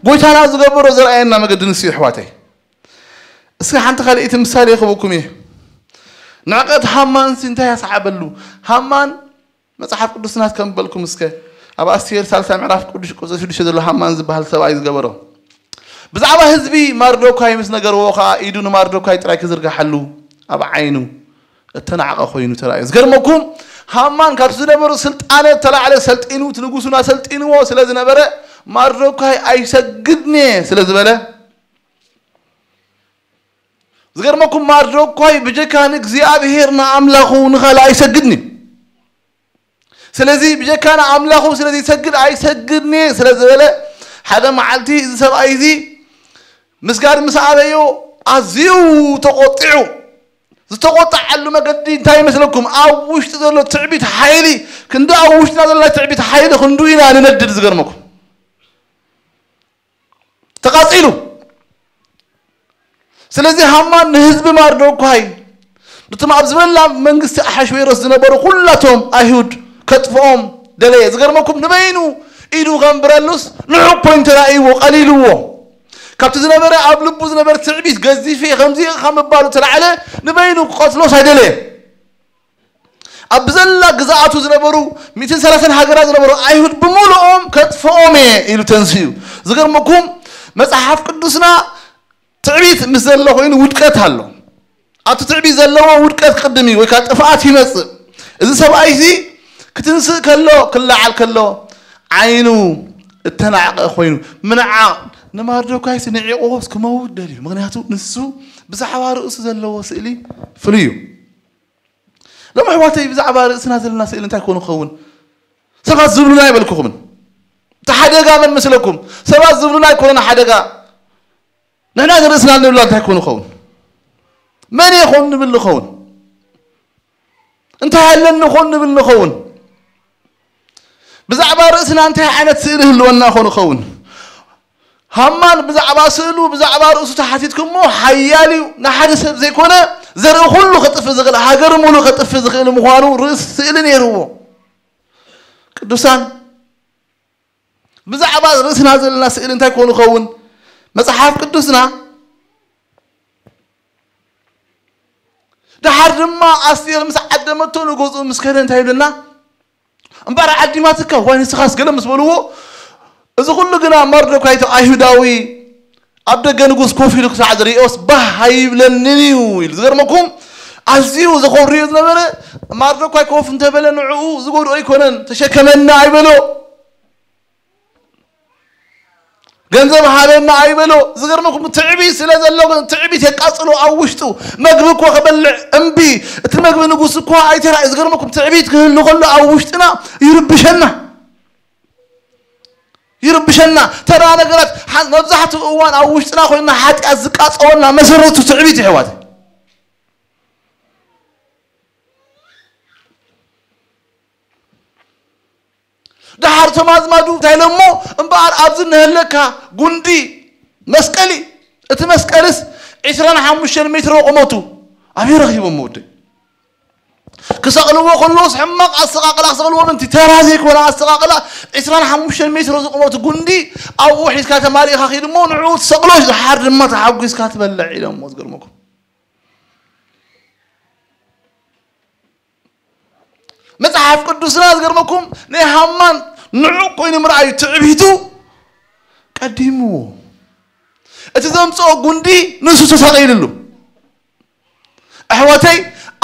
ጎይታና ዝገበሮ ዘርኣየና መገዲ ንስ ኣሕዋተይ። እስኪ ሓንቲ ካልኣይቲ ምሳሌ ክህበኩም እየ። ንዕቀት ሃማን ሲ እንታይ ያስዓበሉ? ሃማን መጽሓፍ ቅዱስ ናት ከም በልኩም እስከ ኣብ ኣስቴር ሳልሳ ምዕራፍ ቅዱስ ቁጽሪ ሽዱሽተ ዘሎ ሃማን ዝበሃል ሰብኣይ ዝገበሮ ብዛዕባ ህዝቢ ማርዶካይ ምስ ነገርዎ ከኣ ኢዱ ንማርዶካይ ጥራይ ክዝርግሓሉ ኣብ ዓይኑ እተናዕቐ ኮይኑ ተራእዩ። ዝገርመኩም ሃማን ካብ ዝነበሩ ስልጣነ ተላዕለ ሰልጢኑ እቲ ንጉሱና ሰልጢንዎ ስለ ዝነበረ ማርዶካይ ኣይሰግድን እየ ስለ ዝበለ ዝገርመኩም ማርዶካይ ብጀካ ንእግዚኣብሔር ንኣምላኹ ንኻልእ ኣይሰግድን እዩ። ስለዚ ብጀካ ንኣምላኹ ስለ ዘይሰግድ ኣይሰግድን እየ ስለ ዝበለ ሓደ መዓልቲ እዚ ሰብኣይ እዚ ምስጋድ ምስ ኣበዮ ኣዝዩ ተቆጢዑ። ዝተቆጣዓሉ መገዲ እንታይ ይመስለኩም? ኣብ ውሽጢ ዘሎ ትዕቢት ሓይሊ ክንዲ ኣብ ውሽጥና ዘሎ ናይ ትዕቢት ሓይሊ ክንዱ ኢና ንነድድ። ዝገርመኩም ተቓጺሉ። ስለዚ ሃማን ንህዝቢ ማርዶኳይ ነቶም ኣብ ዝበላ መንግስቲ ኣሓሽዌሮስ ዝነበሩ ኩላቶም ኣይሁድ ከጥፍኦም ደለየ። ዝገርመኩም ንበይኑ ኢዱ ከንብረሉስ ንዑቕ ኮይኑ ተራእይዎ ቀሊልዎ። ካብቲ ዝነበረ ኣብ ልቡ ዝነበረ ትዕቢት ገዚፈ ከምዚ ኢኻ ምባሉ ተላዕለ ንበይኑ ክቐትሎስ ኣይደለየ። ኣብ ብዘላ ግዝኣቱ ዝነበሩ ሚእትን ሰላሳን ሃገራት ዝነበሩ ኣይሁድ ብምሉኦም ከጥፍኦም እየ ኢሉ ተንስኡ። ዝገርመኩም መጽሓፍ ቅዱስና ትዕቢት ምስ ዘሎ ኮይኑ ውድቀት ኣሎ። ኣብቲ ትዕቢት ዘለዎ ውድቀት ቅድም እዩ ወይ ከዓ ጥፍኣት ይመጽእ። እዚ ሰብኣይ እዚ ክትንስእ ከሎ ክለዓል ከሎ ዓይኑ እተናዕቀ ኮይኑ ምንዓቕ ንማርዶካይስ ንዒቕዎስ ክመውት ደልዩ። ምክንያቱ ንሱ ብዛዕባ ርእሱ ዘለዎ ስእሊ ፍሉይ እዩ። ሎም ኣሕዋተይ ብዛዕባ ርእስና ዘለና ስእሊ እንታይ ኮኑ ክኸውን ሰባት ዝብሉና ይበልኩኹምን እቲ ሓደጋ መን መስለኩም? ሰባት ዝብሉና ኣይኮነን ሓደጋ። ንሕና ንርእስና ንብላ እንታይ ኮን ይኸውን? መን ይኾን ንብል ንኸውን? እንታይ ኣለኒ ኾን ንብል ንኸውን? ብዛዕባ ርእስና እንታይ ዓይነት ስእሊ ህልወና ኾን ይኸውን? ሃማን ብዛዕባ ስእሉ፣ ብዛዕባ ርእሱ ተሓቲትኩሞ ሓያል እዩ። ንሓደ ሰብ ዘይኮነ ዘርኢ ኩሉ ከጥፍ ዝኽእል፣ ሃገር ሙሉ ከጥፍ ዝኽእል ምዃኑ ርእስ ስእሊ ነይርዎ። ቅዱሳን፣ ብዛዕባ ርእስና ዘለና ስእሊ እንታይ ኮን ይኸውን? መጽሓፍ ቅዱስና ደሓር ድማ ኣስቴር ምስ ዓደመቶ ንገዝኡ ምስ ከደ እንታይ ይብለና? እምበኣር ዓዲማትካ ዋይ ንስኻስ ገለ ምስ በልዎ፣ እዚ ኩሉ ግና መርዶካይ እቲ ኣይሁዳዊ ኣብ ደገ ንጉስ ኮፍ ኢሉ ክሳዕ ዝርእዮስ ባህ ኣይብለንን እዩ ኢሉ። ዝገርመኩም ኣዝዩ ዘኾርዮ ዝነበረ ማርዶካይ ኮፍ እንተበለ ንዕኡ ዝጎድኦ ኣይኮነን፣ ተሸከመና ኣይበሎ። ገንዘብ ሃበና ኣይበሎ። ዝገርመኩም ትዕቢት ስለ ዘሎ ግን ትዕቢት የቃጽሎ ኣብ ውሽጡ። መግቢ እኮ ክበልዕ እምቢ። እቲ መግቢ ንጉስ እኮ ኣይተራእየ። ዝገርመኩም ትዕቢት ክህሉ ከሎ ኣብ ውሽጥና ይርብሸና። ይርብሸና። ተራ ነገራት ሓ- መብዛሕትኡ እዋን ኣብ ውሽጥና ኮይና ሓጢኣት ዝቃጸወና መሰረቱ ትዕቢት ይሕዋት። ደሓር እቶም ኣዝማዱ እንታይ ኢሎሞ? እምበኣር ኣብዚ እንህለካ ጉንዲ መስቀል እዩ። እቲ መስቀልስ ዕስራን ሓሙሽተን ሜትሮ ቁመቱ ኣበይ ረኺቦሞ ወደይ? ክሰቕልዎ ከለውስ ሕማቕ ኣሰቓቕላ ክሰቕልዎ ምንቲ ተራ ዘይኮነ ኣሰቓቕላ ዕስራን ሓሙሽተን ሜትሮ ዝቁመቱ ጉንዲ ኣብኡ ሒዝካ ተማሊእካ ኺድሞ ንዕኡ ትሰቕሎ ደሓር ድማ ተሓጒስካ ትበልዕ ኢሎሞ። ዝገርመኩም መጽሓፍ ቅዱስና ዝገርመኩም ናይ ሃማን ንዑ ኮይኑ ምርኣዩ ትዕቢቱ ቀዲምዎ። እቲ ዘምጽኦ ጉንዲ ንሱ ተሳቒልሉ። ኣሕዋተይ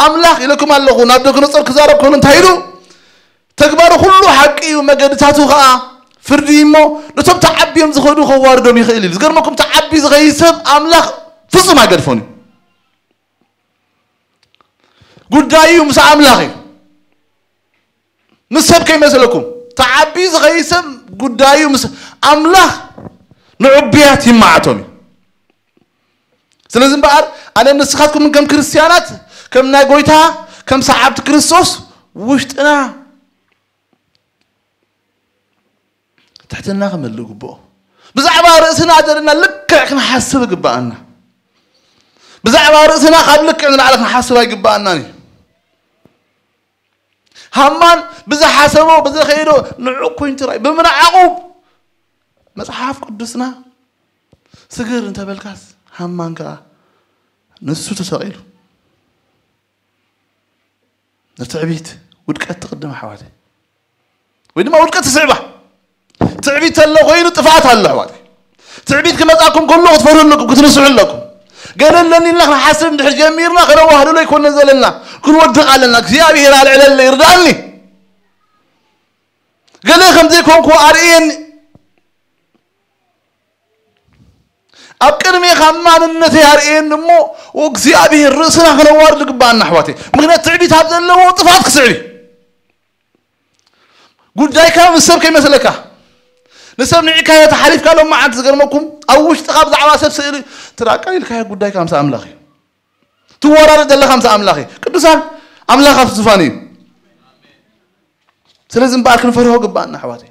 ኣምላኽ ኢለኩም ኣለኹ ናብ ደክነጾር ክዛረብ ከሎ እንታይ ኢሉ? ተግባሩ ኩሉ ሓቂ እዩ፣ መገድታቱ ኸኣ ፍርዲ እዩ እሞ ነቶም ተዓብዮም ዝኸዱ ከዋርዶም ይኽእል ኢሉ። ዝገርመኩም ተዓቢ ዝኸይድ ሰብ ኣምላኽ ፍጹም ኣይገድፎን እዩ። ጉዳዩ ምስ ኣምላኽ እዩ። ምስ ሰብ ከይመስለኩም ተዓቢ ዝኸይድ ሰብ ጉዳዩ ምስ ኣምላኽ ንዕቡያት ይመዓቶም እዩ። ስለዚ እምበኣር ኣነ ንስኻትኩም ከም ክርስትያናት ከም ናይ ጎይታ ከም ሰዓብቲ ክርስቶስ ውሽጥና ትሕትና ክመልእ ግብኦ። ብዛዕባ ርእስና ዘለና ልክዕ ክንሓስብ ይግብኣና። ብዛዕባ ርእስና ካብ ልክዕ ንላዕሊ ክንሓስብ ኣይግብኣናን እዩ። ሃማን ብዝሓሰቦ ብዝኸይዶ ንዑ ኮይኑ ትራይ ብምንዓቑ መጽሓፍ ቅዱስና ስግር እንተበልካስ ሃማን ከኣ ንሱ ተሰቒሉ። ንትዕቢት ውድቀት ትቕድም ኣሕዋተይ። ወይ ድማ ውድቀት ትስዕባ። ትዕቢት ተሎ ኮይኑ ጥፍኣት ኣሎ ኣሕዋተይ። ትዕቢት ክመጻኩም ከሎ ክትፈርሁ ኣለኩም ክትንስሑ ኣለኩም። ገለ ኣለኒ ኢልና ክንሓስብ እንድሕር ጀሚርና ከነዋህልሎ ኣይኮነ ዘለና። ክንወድቕ ኣለና። እግዚኣብሔር ኣልዕለለ ይርዳእኒ። ገለ ከም ዘይኮንኩ ኣርእየኒ። ኣብ ቅድሜኻ ማንነተይ ኣርእየኒ እሞ እግዚኣብሔር ርእስና ክነዋርድ ግባኣና ኣሕዋተይ። ምክንያት ትዕቢት ኣብ ዘለዎ ጥፍኣት ክስዕብ እዩ። ጉዳይካ ምስ ሰብ ከይመስለካ ንሰብ ንዒካዮ ተሓሊፍካ ሎም መዓልቲ ዝገርመኩም ኣብ ውሽጥኻ ብዛዕባ ሰብ ስእሊ ትራቀ ኢልካዮ ጉዳይካ ምስ ኣምላኽ እዩ። ትወራረድ ዘለኻ ምስ ኣምላኽ እዩ። ቅዱሳን ኣምላኽ ኣብ ዝፋን እዩ። ስለዚ እምበኣር ክንፈርሆ ግባኣና ኣሕዋተይ።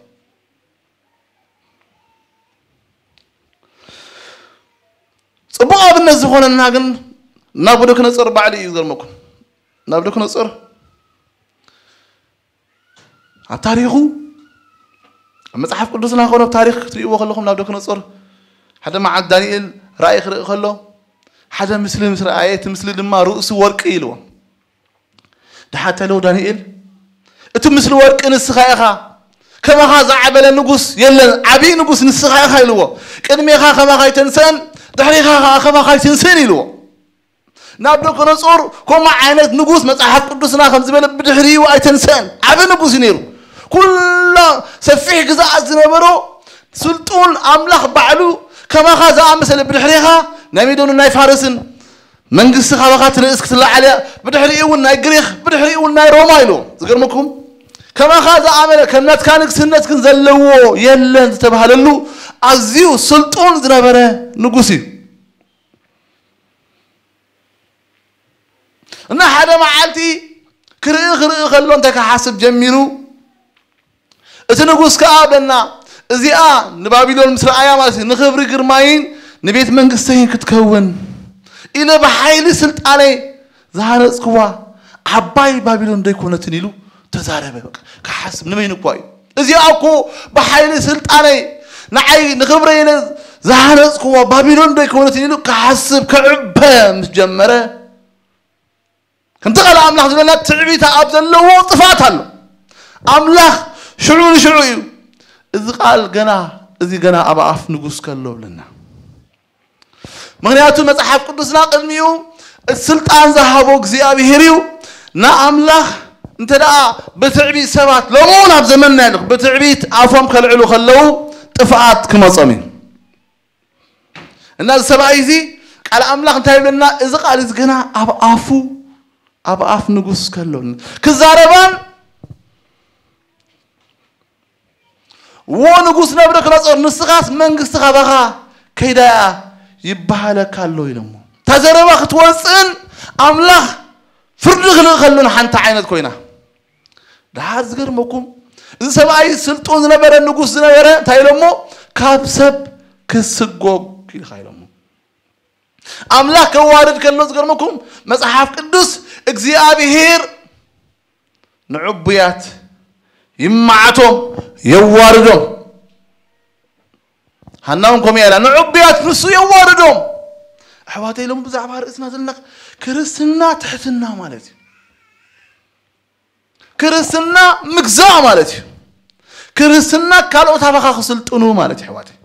ጽቡቕ ኣብነት ዝኾነና ግን ናቡከደነጾር ባዕሉ እዩ። ዝገርመኩም ናቡከደነጾር ኣብ ታሪኹ ኣብ መጽሓፍ ቅዱስና ኮነ ኣብ ታሪኽ ክትርእይዎ ከለኹም ናቡከደነጾር ሓደ መዓልቲ ዳንኤል ራእይ ክርኢ ከሎ ሓደ ምስሊ ምስ ረኣየ እቲ ምስሊ ድማ ርእሱ ወርቂ ኢልዎ። ድሓር እንታይ ኢልዎ ዳንኤል? እቲ ምስሊ ወርቂ ንስኻ ኢኻ፣ ከማኻ ዝዓበለ ንጉስ የለን፣ ዓብዪ ንጉስ ንስኻ ኢኻ ኢልዎ። ቅድሜኻ ከማኻ ኣይተንስአን፣ ድሕሪኻ ኸዓ ከማኻ ኣይትንስእን ኢልዎ። ናቡከደነጾር ከምኡ ዓይነት ንጉስ መጽሓፍ ቅዱስና ከም ዝበለ ብድሕሪኡ ኣይተንስአን። ዓቢ ንጉስ እዩ ነይሩ። ኩላ ሰፊሕ ግዝኣት ዝነበሮ ስልጡን ኣምላኽ ባዕሉ ከማኻ ዝኣመሰለ ብድሕሪኻ ናይ ሜዶን ናይ ፋርስን መንግስቲ ካባኻ ትንእስ ክትለዓል እያ፣ ብድሕሪኡ እውን ናይ ግሪኽ፣ ብድሕሪኡ እውን ናይ ሮማ ኢልዎ። ዝገርመኩም ከማኻ ዝኣመለ ከም ናትካ ንግስነት ግን ዘለዎ የለን ዝተባህለሉ ኣዝዩ ስልጡን ዝነበረ ንጉስ እዩ። እና ሓደ መዓልቲ ክርኢ ክርኢ ከሎ እንታይ ክሓስብ ጀሚሩ? እቲ ንጉስ ከኣ በና እዚኣ ንባቢሎን ምስ ረኣያ ማለት እዩ ንኽብሪ ግርማይን ንቤት መንግስተይን ክትከውን ኢለ ብሓይሊ ስልጣነይ ዝሃነጽክዋ ዓባይ ባቢሎን ዶ ኣይኮነትን ኢሉ ተዛረበ። በቃ ክሓስብ ንበይኑ እኳ እዩ። እዚኣ እኮ ብሓይሊ ስልጣነይ ንዓይ ንኽብረይ ኢለ ዝሃነጽክዋ ባቢሎን ዶ ኣይኮነትን ኢሉ ክሓስብ ክዕበ ምስ ጀመረ፣ ከምቲ ቃል ኣምላኽ ዝብለና ትዕቢት ኣብ ዘለዎ ጥፍኣት ኣሎ። ኣምላኽ ሽዑ ንሽዑ እዩ። እዚ ቃል ገና፣ እዚ ገና ኣብ ኣፍ ንጉስ ከሎ ብለና። ምኽንያቱ መጽሓፍ ቅዱስና ቅድሚኡ እቲ ስልጣን ዝሃቦ እግዚኣብሔር እዩ። ንኣምላኽ እንተ ደኣ ብትዕቢት ሰባት ሎሚ እውን ኣብ ዘመንና ይልኽ ብትዕቢት ኣፎም ከልዕሉ ከለዉ ጥፍኣት ክመጾም እዩ። እና እዚ ሰብኣይ እዚ ቃል ኣምላኽ እንታይ ይብለና? እዚ ቃል እዚ ግና ኣብ ኣፉ፣ ኣብ ኣፍ ንጉስ ከሎ ክዛረባን፣ "ዎ ንጉስ ነብረክናጾር፣ ንስኻስ መንግስቲ ካባኻ ከይዳያ ይበሃለካ ኣሎ" ኢሎሞ። እታ ዘረባ ክትወፅእን ኣምላኽ ፍርዲ ክልእ ከሎን ሓንቲ ዓይነት ኮይና። ደሓር ዝገርመኩም፣ እዚ ሰብኣይ ስልጡን ዝነበረ፣ ንጉስ ዝነበረ፣ እንታይ ኢሎሞ? "ካብ ሰብ ክስጎግ ኢልካ" ኢሎሞ። ኣምላኽ ከዋርድ ከሎ ዝገርመኩም፣ መጽሓፍ ቅዱስ እግዚኣብሔር ንዕቡያት ይመዓቶም፣ የዋርዶም። ሃና እውን ከምኡ እያ ኢላ፣ ንዕቡያት ንሱ የዋርዶም። ኣሕዋተይ፣ ሎም ብዛዕባ ርእስና ዘለና ክርስትና ትሕትና ማለት እዩ። ክርስትና ምግዛእ ማለት እዩ። ክርስትና ካልኦት ኣባኻ ክስልጥኑ ማለት እዩ፣ ኣሕዋተይ።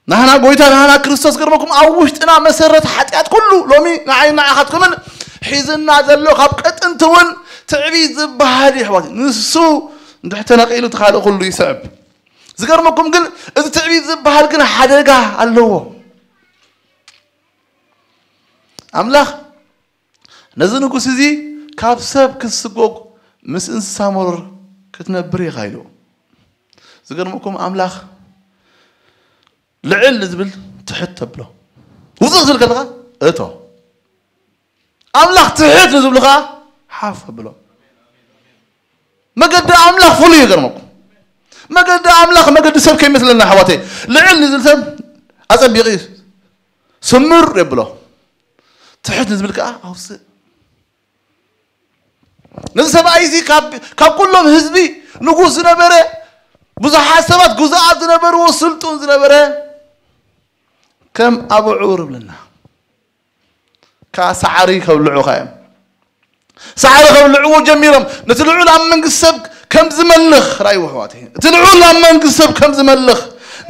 ናህና ጎይታ ናህና ክርስቶስ ገርመኩም ኣብ ውሽጥና መሰረት ሓጢኣት ኩሉ ሎሚ ንዓይ ንዓኻትኩምን ሒዝና ዘሎ ካብ ቀጥንቲ እውን ትዕቢት ዝበሃል እዩ፣ ኣሕዋተይ። ንሱ እንድሕር ተነቒሉ እቲ ካልእ ኩሉ ይስዕብ። ዝገርመኩም ግን እዚ ትዕቢት ዝበሃል ግን ሓደጋ ኣለዎ። ኣምላኽ ነዚ ንጉስ እዚ ካብ ሰብ ክትስጎግ ምስ እንስሳ መሮር ክትነብር ኢኻ ኢሉ። ዝገርመኩም ኣምላኽ ልዕል ንዝብል ትሕት ተብሎ። ውፅእ ክትብል ከለኻ እቶ። ኣምላኽ ትሕት ንዝብሉ ከዓ ሓፍ ብሎ። መገዲ ኣምላኽ ፍሉይ ይገርመኩም። መገዲ ኣምላኽ መገዲ ሰብ ከይመስለና ኣሕዋተይ። ልዕል ንዝብል ሰብ ኣጸቢቑ እዩ ስምር የብሎ። ትሕት ንዝብል ከዓ ኣውፅእ። ነዚ ሰብኣይ እዚ ካብ፣ ካብ ኩሎም ህዝቢ ንጉስ ዝነበረ፣ ብዙሓት ሰባት ግዙኣት ዝነበርዎ፣ ስልጡን ዝነበረ፣ ከም ኣቡዑር ይብለና። ከዓ ሳዕሪ ከብልዑኻ እዮም። ሳዕሪ ከብልዕዎ ጀሚሮም። ነቲ ልዑል ኣብ መንግስቲ ሰብ ከም ዝመልኽ ራእይዎ ኣሕዋተይ። እቲ ልዑል ኣብ መንግስቲ ሰብ ከም ዝመልኽ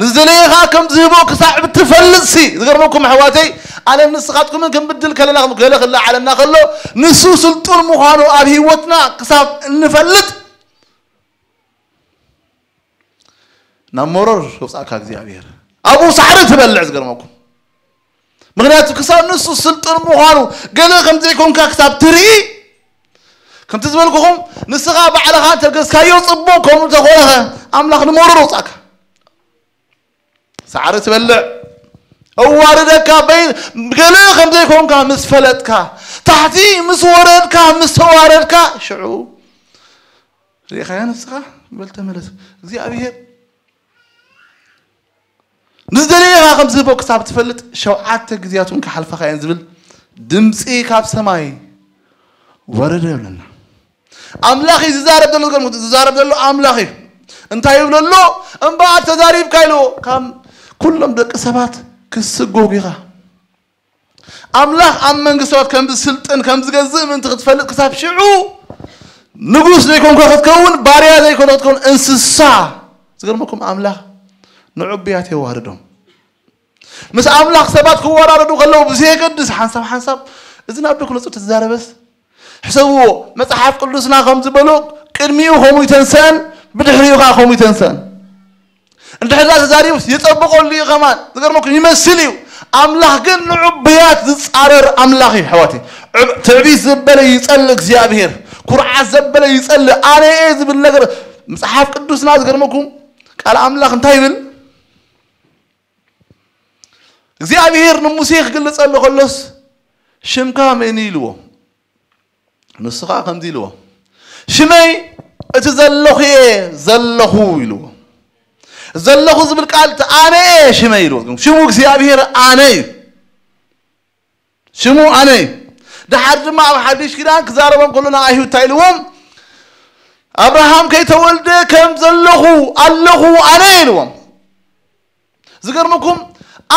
ንዝደለየ ከዓ ከም ዝህቦ ክሳዕ ብትፈልጥሲ። ዝገርመኩም ኣሕዋተይ፣ ኣነ ንስኻትኩምን ክንብድል ከለና፣ ገለ ክለዓለና ከሎ፣ ንሱ ስልጡን ምዃኑ ኣብ ህይወትና ክሳብ እንፈልጥ ናብ መሮር የውፅኣካ እግዚኣብሔር። ኣብኡ ሳዕሪ ትበልዕ። ዝገርመኩም ምኽንያቱ ክሳብ ንሱ ስልጡን ምዃኑ ገለ ከም ዘይኮንካ ክሳብ ትርኢ፣ ከምቲ ዝበልኩኹም ንስኻ ባዕልኻ እንተገዝካዮ ጽቡቕ፣ ከምኡ እንተኾነ ኣምላኽ ንመሮር የውፅኣካ። ሳዕሪ ትበልዕ፣ እዋርደካ። በይ-፣ ገለ ከም ዘይኮንካ ምስ ፈለጥካ፣ ታሕቲ ምስ ወረድካ፣ ምስ ተዋረድካ፣ ሽዑ ርኢኻያ ነፍስኻ? በል ተመለስ። እግዚኣብሔር ንዝደለየኻ ከም ዝህቦ ክሳብ ትፈልጥ ሸውዓተ ግዜያት እውን ክሓልፋኻ እየን ዝብል ድምፂ ካብ ሰማይ ወረደ ይብለና። ኣምላኽ እዩ ዝዛረብ ዘሎ፣ ዝገርም ዝዛረብ ዘሎ ኣምላኽ እዩ። እንታይ ይብሎ ኣሎ? እምበኣር ተዛሪብካ ኢልዎ። ካብ ኩሎም ደቂ ሰባት ክስጎግ ኢኻ። ኣምላኽ ኣብ መንግስቲ ሰባት ከም ዝስልጥን ከም ዝገዝእ ምእንቲ ክትፈልጥ ክሳብ ሽዑ ንጉስ ዘይኮንካ ክትከውን፣ ባርያ ዘይኮነ ክትከውን፣ እንስሳ። ዝገርመኩም ኣምላኽ ንዕቡያት የዋርዶም። ምስ ኣምላኽ ሰባት ክወራረዱ ከለዉ ብዘየገድስ ሓንሳብ ሓንሳብ እዚ ናብ ዶ ክነጹ ተዛረበስ ሕሰብዎ። መጽሓፍ ቅዱስና ከም ዝበሎ ቅድሚኡ ከምኡ ይተንሰአን ብድሕሪኡ ከዓ ከምኡ ይተንሰአን። እንድሕር ዳ ተዛሪቡስ ይጸብቐሉ እዩ ከማን። ዝገርመኩም ይመስል እዩ። ኣምላኽ ግን ንዕቡያት ዝጻረር ኣምላኽ እዩ ኣሕዋተይ። ዕብ-፣ ትዕቢት ዝበለ ይጸልእ እግዚኣብሔር። ኩርዓት ዘበለ ይጸልእ። ኣነ እየ ዝብል ነገር መጽሓፍ ቅዱስና ዝገርመኩም ቃል ኣምላኽ እንታይ ይብል? እግዚኣብሔር ንሙሴ ክግልጸሉ ከሎስ ሽምካ መን ኢልዎ? ንሱ ኸዓ ከምዚ ኢልዎ፣ ሽመይ እቲ ዘለኹ እየ ዘለኹ ኢልዎ። ዘለኹ ዝብል ቃል እቲ ኣነ እየ ሽመይ ኢልዎ። ሽሙ እግዚኣብሔር ኣነ እዩ። ሽሙ ኣነ እዩ። ደሓር ድማ ኣብ ሓድሽ ኪዳን ክዛረቦም ከሎ ንኣይሁድ እንታይ ኢልዎም? ኣብርሃም ከይተወልደ ከም ዘለኹ ኣለኹ ኣነ ኢልዎም። ዝገርመኩም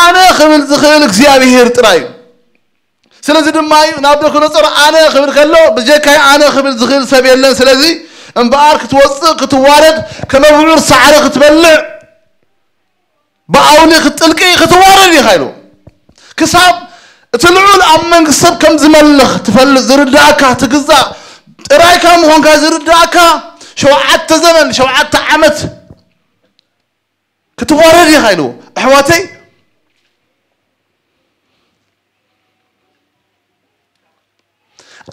ኣነ ክብል ዝኽእል እግዚኣብሔር ጥራይ እዩ። ስለዚ ድማ እዩ ናብ ደኩነጾር ኣነ ክብል ከሎ ብጀካይ ኣነ ክብል ዝኽእል ሰብ የለን። ስለዚ እምበኣር ክትወፅእ ክትዋረድ ከመብዑር ሳዕሪ ክትበልዕ ብኣውሊ ክትጥልቂ ክትዋረድ ኢኻ ኢሉ ክሳብ እቲ ልዑል ኣብ መንግስቲ ሰብ ከም ዝመልኽ ትፈልጥ ዝርዳእካ ትግዛእ ጥራይካ ምዃንካ ዝርዳእካ ሸውዓተ ዘመን ሸውዓተ ዓመት ክትዋረድ ኢኻ ኢሉ ኣሕዋተይ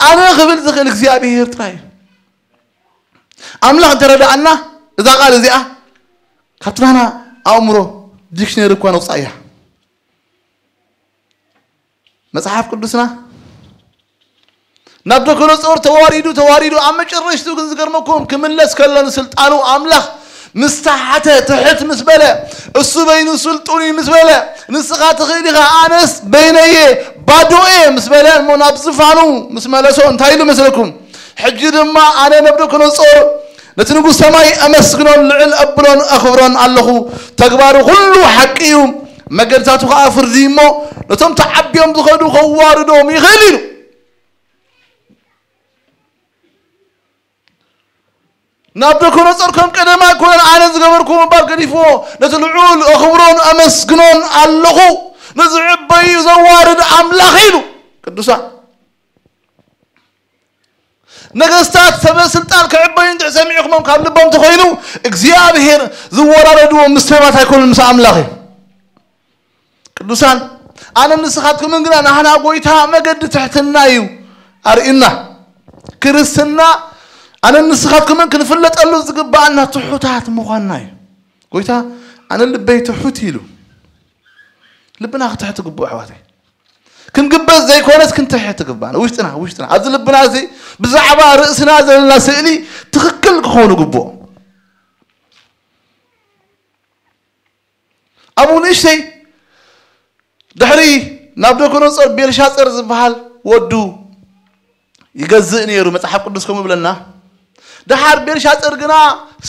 ኣነ ክብል ዝኽእል እግዚኣብሔር ጥራይ ኣምላኽ እንተረዳኣና እዛ ቃል እዚኣ ካብቲ ናና ኣእምሮ ዲክሽነሪ እኳ ነውፃእ እያ መጽሓፍ ቅዱስና ናብ ደኮነጾር ተዋሪዱ ተዋሪዱ ኣብ መጨረሽቱ ግን ዝገርመኩም ክምለስ ከሎ ንስልጣኑ ኣምላኽ ምስ ተሓተ ትሕት ምስ በለ እሱ በይኑ ስልጡን እዩ ምስ በለ ንስኻ ትኽእል ኢኻ ኣነስ በይነየ ባዶ እየ ምስ በለ እሞ ናብ ዝፋኑ ምስ መለሶ እንታይ ኢሉ መስለኩም ሕጂ ድማ ኣነ ነብደኮነጾር ነቲ ንጉስ ሰማይ ኣመስግኖን ልዕል ኣብሎን ኣኽብሮን ኣለኹ ተግባሩ ኩሉ ሓቂ እዩ መገድታቱ ከዓ ፍርዲ እሞ ነቶም ተዓብዮም ዝኸዱ ከዋርዶም ይኽእል ኢሉ ናብ ደኮነጾር ከም ቀደማ ኣይኮነን ኣነ ዝገበርኩ ምባል ገዲፍዎ ነቲ ልዑል ኣኽብሮን ኣመስግኖን ኣለኹ ነዚ ዕበዩ ዘዋርድ ኣምላኽ ኢሉ ቅዱሳን ነገስታት ሰበ ስልጣን ክዕበዩ እንድሕ ሰሚዕኹሞም ካብ ልቦም ተኮይኑ እግዚኣብሔር ዝወራረድዎም ምስ ሰባት ኣይኮኑን ምስ ኣምላኽ እዩ ቅዱሳን ኣነ ንስኻትኩምን ግና ናህና ጎይታ መገዲ ትሕትና እዩ ኣርእና ክርስትና ኣነ ንስኻትኩምን ክንፍለጠሉ ዝግባኣና ትሑታት ምዃንና እዩ ጎይታ ኣነ ልበይ ትሑት ኢሉ ልብና ክትሕት ግቡእ ኣሕዋተይ ክንግበዝ ዘይኮነስ ክንትሕት ግባና ውሽጥና ውሽጥና ኣብዚ ልብና እዚ ብዛዕባ ርእስና ዘለና ስእሊ ትኽክል ክኾኑ ግቡእ ኣብኡ ንእሽተይ ድሕሪ ናብ ደኮነጾር ቤልሻጸር ዝበሃል ወዱ ይገዝእ ነይሩ መጽሓፍ ቅዱስ ከምኡ ይብለና ደሓር ቤልሻጸር ግና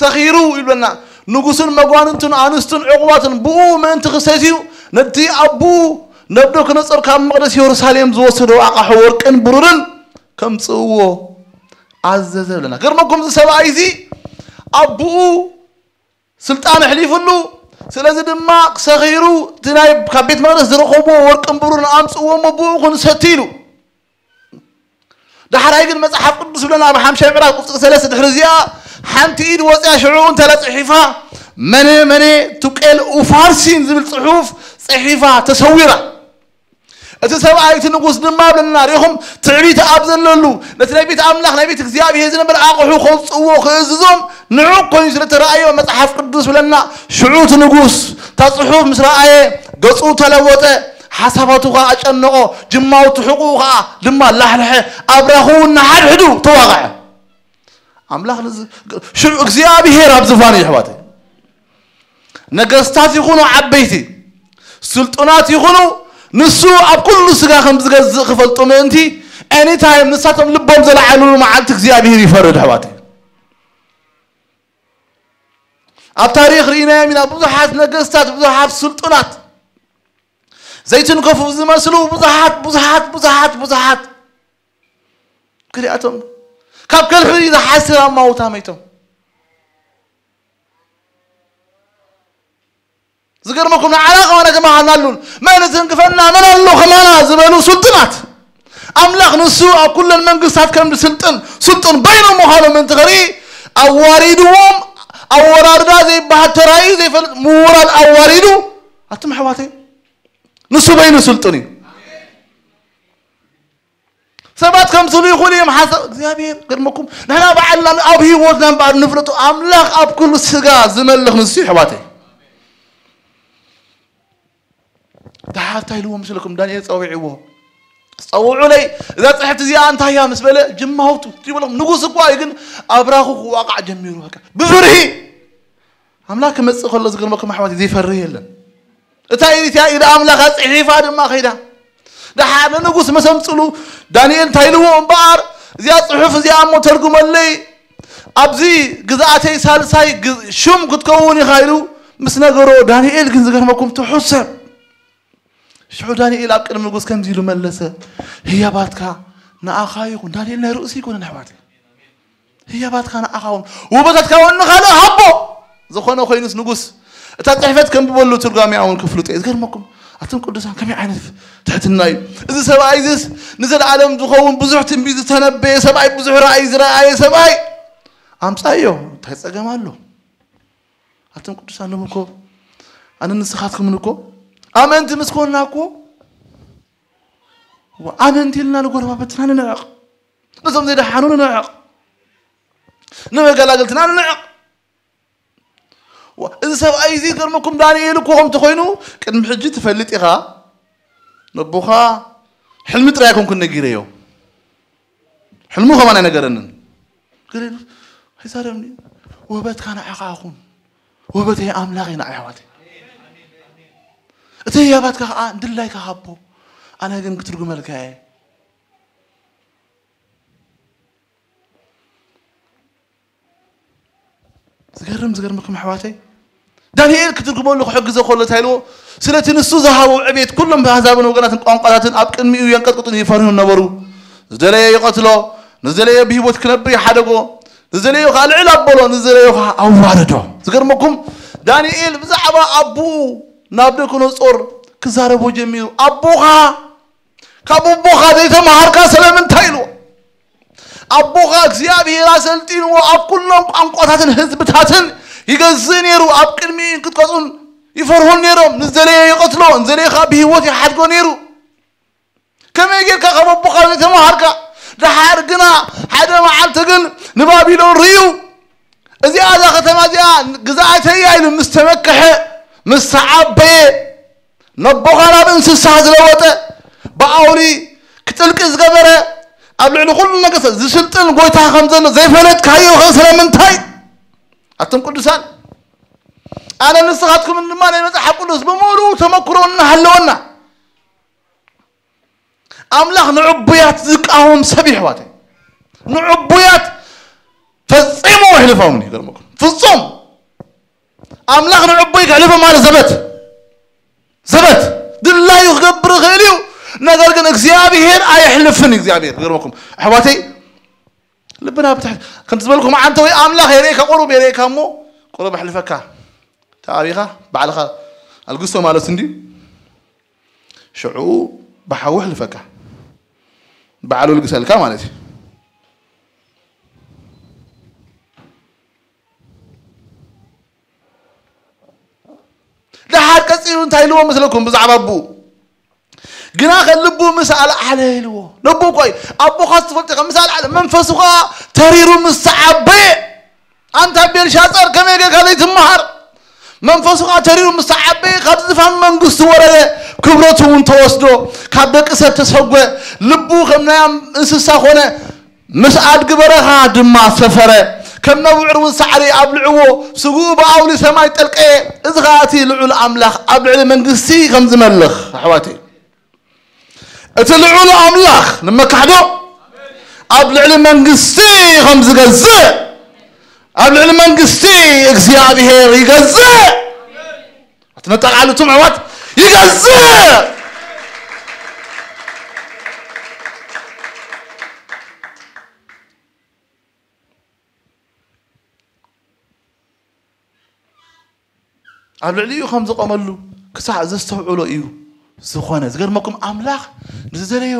ሰኺሩ ይብለና ንጉስን መጓንንቱን ኣንስቱን ዕቑባትን ብኡ ምእንቲ ክሰትዩ ነቲ ኣቦኡ ነብደኮነጾር ካብ መቕደስ የሩሳሌም ዝወሰዶ ኣቓሑ ወርቅን ብሩርን ከምጽእዎ ኣዘዘ ይብለና ገርመኩም እዚ ሰብኣይ እዚ ኣቦኡ ስልጣን ኣሕሊፍሉ ስለዚ ድማ ሰኺሩ እቲ ናይ ካብ ቤት መቅደስ ዝረኸብዎ ወርቅን ብሩርን ኣምፅእዎ እሞ ብኡ ክንሰቲ ኢሉ ዳሕራይ ግን መፅሓፍ ቅዱስ ብለና ኣብ ሓምሻይ ምዕራፍ ቁፅሪ ሰለስተ ድሕሪ እዚኣ ሓንቲ ኢድ ወፅያ ሽዑ እንተላ ፅሒፋ መነ መነ ቱቄል ኡፋርሲን ዝብል ፅሑፍ ፅሒፋ ተሰዊራ እቲ ሰብኣይ እቲ ንጉስ ድማ ብለና ርኢኹም ትዕቢት ኣብ ዘለሉ ነቲ ናይ ቤት ኣምላኽ ናይ ቤት እግዚኣብሔር ዝነበረ ኣቑሑ ከውፅእዎ ክእዝዞም ንዑ ኮይኑ ስለ ተረኣዮ መፅሓፍ ቅዱስ ብለና ሽዑ እቲ ንጉስ እታ ፅሑፍ ምስ ረኣየ ገፁ ተለወጠ ሓሳባቱ ከዓ ኣጨነቆ ጅማውቲ ሕቁኡ ከዓ ድማ ላሕልሐ ኣብራኹ እውን ንሓድሕዱ ተዋቕዐ ኣምላኽ ንዝ- ሽዑ እግዚኣብሔር ኣብ ዝፋኑ ይሕዋተይ ነገስታት ይኹኑ ዓበይቲ ስልጡናት ይኹኑ ንሱ ኣብ ኩሉ ስጋ ከም ዝገዝእ ክፈልጡ ምእንቲ anytime ንሳቶም ልቦም ዘለዓልሉ መዓልቲ እግዚኣብሔር ይፈርድ ኣሕዋተይ ኣብ ታሪክ ርኢናዮም ኢና ብዙሓት ነገስታት ብዙሓት ስልጡናት ዘይትንከፉ ዝመስሉ ብዙሓት ብዙሓት ብዙሓት ብዙሓት ክሪኣቶም ካብ ከልሒ ዝሓስር ኣማውታ መይቶም ዝገርመኩም ንዓና ከማና ተመሃርናሉን መን ዝንክፈና መን ኣሎ ከማና ዝበሉ ስልጡናት ኣምላኽ ንሱ ኣብ ኩለን መንግስታት ከም ዝስልጥን ስልጡን በይኑ ምዃኑ ምእንቲ ክርኢ ኣዋሪድዎም ኣወራርዳ ዘይበሃል ተራዩ ዘይፈልጥ ምውራድ ኣዋሪዱ ኣቱም ኣሕዋተይ ንሱ በይኑ ስልጡን እዩ ሰባት ከምስሉ ይኽእሉ እዮም ሓሳብ እግዚኣብሔር። ገርመኩም ንሕና ባዕልና ኣብ ህይወትና እምበኣር ንፍለጡ ኣምላኽ ኣብ ኩሉ ስጋ ዝመልኽ ንሱ እዩ ኣሕዋተይ። ደሓር እንታይ ኢልዎ ምስለኩም ዳንኤል ጸዊዕዎ። ጸውዑለይ እዛ ጽሕፍቲ እዚኣ እንታይ እያ ምስ በለ ጅማውቱ ትብሎም ንጉስ እኳ እዩ ግን ኣብራኹ ክዋቃዕ ጀሚሩ በቃ ብፍርሂ ኣምላኽ ክመጽእ ከሎ ዝገርመኩም ኣሕዋት ዘይፈርህ የለን። እታ ኢሪትያ ኢዳ ኣምላኻ ጽሒፋ ድማ ኸይዳ ደሓር ንንጉስ መሰምጽሉ ዳንኤል እንታይ ኢልዎ እምበኣር እዚኣ ጽሑፍ እዚኣ እሞ ተርጉመለይ ኣብዚ ግዝኣተይ ሳልሳይ ግ- ሹም ክትከውን ኢኻ ኢሉ ምስ ነገሮ ዳንኤል ግን ዝገርመኩም ትሑት ሰብ ሽዑ ዳንኤል ኣብ ቅድሚ ንጉስ ከምዚ ኢሉ መለሰ። ህያባትካ ንኣኻ ይኹን። ዳንኤል ናይ ርእሱ ይኮነን ኣሕዋት። ህያባትካ ንኣኻ እውን ውበታትካ እውን ንኻልእ ሃቦ። ዝኾነ ኮይኑስ ንጉስ እታ ጽሕፈት ከንብበሉ ትርጓሜኣ እውን ክፍልጦ እዩ። ዝገርመኩም ኣቱም ቅዱሳን ከመይ ዓይነት ትሕትና እዩ። እዚ ሰብኣይ እዚስ ንዘለኣለም ዝኸውን ብዙሕ ትንቢት ዝተነበየ ሰብኣይ፣ ብዙሕ ራእይ ዝረኣየ ሰብኣይ ኣምጻዮ። እንታይ ጸገም ኣሎ? ኣቱም ቅዱሳን ንብኮ ኣነ ንስኻትኩምን እኮ ኣመንቲ ምስ ኮንና እኮ ኣመንቲ ኢልና ንጎረባብትና ንንዕቕ፣ ነዞም ዘይደሓኑ ንንዕቕ፣ ንመገላግልትና ንንዕቕ። እዚ ሰብኣይ እዚ ገርመኩም ዳንኤል እኮ ከምቲ ኮይኑ ቅድሚ ሕጂ ትፈልጥ ኢኻ። ነቦኻ ሕልሚ ጥራይ ኮንኩን ነጊረዮ። ሕልሙ ከማን ኣይነገረንን። ገለ ኣይዛረብኒ። ውህበትካ ንዓኻ ይኹን። ውህበተይ ኣምላኽ እዩ ንዓይ ኣሕዋተይ። እቲ ህያባትካ ከዓ ድላይካ ሃቦ። ኣነ ግን ክትርጉመልካ እየ። ዝገርም ዝገርመኩም ኣሕዋተይ ዳንኤል ክትርጉመሉ ክሕግዞ ከሎ እንታይ ኢልዎ? ስለቲ ንሱ ዝሃቦ ዕቤት ኩሎም ኣህዛብን ወገናትን ቋንቋታትን ኣብ ቅድሚኡ የንቀጥቅጡን ይፈርሁን ነበሩ። ዝደለየ ይቐትሎ፣ ንዝደለየ ብህይወት ክነብር ይሓደጎ፣ ንዝደለዮ ከዓ ልዕል ኣበሎ፣ ንዝደለዮ ከዓ ኣዋረዶ። ዝገርመኩም ዳንኤል ብዛዕባ ኣቦኡ ናቡከደነፆር ክዛረቦ ጀሚሩ። ኣቦኻ ካብ ኣቦኻ ዘይተምሃርካ ስለምንታይ ኢልዎ? ኣቦኻ እግዚኣብሔር ኣሰልጢንዎ ኣብ ኩሎም ቋንቋታትን ህዝብታትን ይገዝእ ነይሩ። ኣብ ቅድሚኡ ይንቅጥቀጡን ይፈርሁን ነይሮም። ንዝደለየ ይቐትሎ፣ ንዝደለየ ከዓ ብህይወት ይሓድጎ ነይሩ። ከመይ ጌርካ ካብ ኣቦኻ ዘይተምሃርካ? ደሓር ግና ሓደ መዓልቲ ግን ንባቢሎን ርእዩ እዚኣ እዛ ከተማ እዚኣ ግዝኣተይ እያ ኢሉ ምስ ተመክሐ ምስ ተዓበየ ነቦኻ ናብ እንስሳ ዝለወጠ ብኣውሊ ክጥልቂ ዝገበረ ኣብ ልዕሊ ኩሉ ነገስታት ዝስልጥን ጎይታ ከም ዘሎ ዘይፈለጥካዮ ኸ ስለምንታይ? ኣቱም ቅዱሳን ኣነ ንስኻትኩምን ድማ ናይ መጽሓፍ ቅዱስ ብምሉኡ ተመክሮ እናሃለወና ኣምላኽ ንዕቡያት ዝቃወም ሰብ ይሕዋተይ ንዕቡያት ፈጺሙ ይሕልፎም ይገርመኩም ፍጹም ኣምላኽ ንዕቡይ ክሕልፎ ማለት ዘበት ዘበት ድላዩ ክገብር ይኽእል እዩ ነገር ግን እግዚኣብሔር ኣየሕልፍን እግዚኣብሔር ይገርመኩም ኣሕዋተይ ልብና ብትሕት ከምቲ ዝበልኩም ዓንተ ወይ ኣምላኽ የርእየካ ቁሩብ የርእየካ እሞ ቁሩብ ኣሕልፈካ ተኣቢኻ ባዕልኻ ኣልግሶ ማለት እንድዩ ሽዑ ብሓዊ ኣሕልፈካ ባዕሉ ልግሰልካ ማለት እዩ ደሓር ቀፂሉ እንታይ ኢልዎ መስለኩም ብዛዕባ ኣቦኡ ግና ከ ልቡ ምስ ኣልዓለ ኢልዎ ልቡ እኮ እዩ ኣቦኻ ትፈልጥ ኢኻ ምስ ኣልዓለ መንፈሱ ከዓ ተሪሩ ምስ ተዓበየ ኣንታ ቤልሻፃር ከመይ ጌርካ ዘይትመሃር መንፈሱ ከዓ ተሪሩ ምስ ተዓበየ ካብ ዝፋን መንግስቱ ወረደ ክብረቱ እውን ተወስዶ ካብ ደቂ ሰብ ተሰጎ ልቡ ከም ናይ እንስሳ ኮነ ምስ ኣድጊ በረኻ ድማ ሰፈረ ከም ነብዑር እውን ሳዕሪ ኣብልዕዎ ስግኡ ብኣውሊ ሰማይ ጠልቀየ እዚ ከዓ እቲ ልዑል ኣምላኽ ኣብ ልዕሊ መንግስቲ ከም ዝመልኽ ኣሕዋተይ እቲ ልዑል ኣምላኽ ንመካሕዶ ኣብ ልዕሊ መንግስቲ ከም ዝገዝእ ኣብ ልዕሊ መንግስቲ እግዚኣብሔር ይገዝእ እቲ ነጠቃልቱም ኣሕዋት ይገዝእ ኣብ ልዕሊኡ ከም ዝቆመሉ ክሳዕ ዘስተውዕሎ እዩ ዝኾነ። ዝገርመኩም ኣምላኽ ንዝደለዮ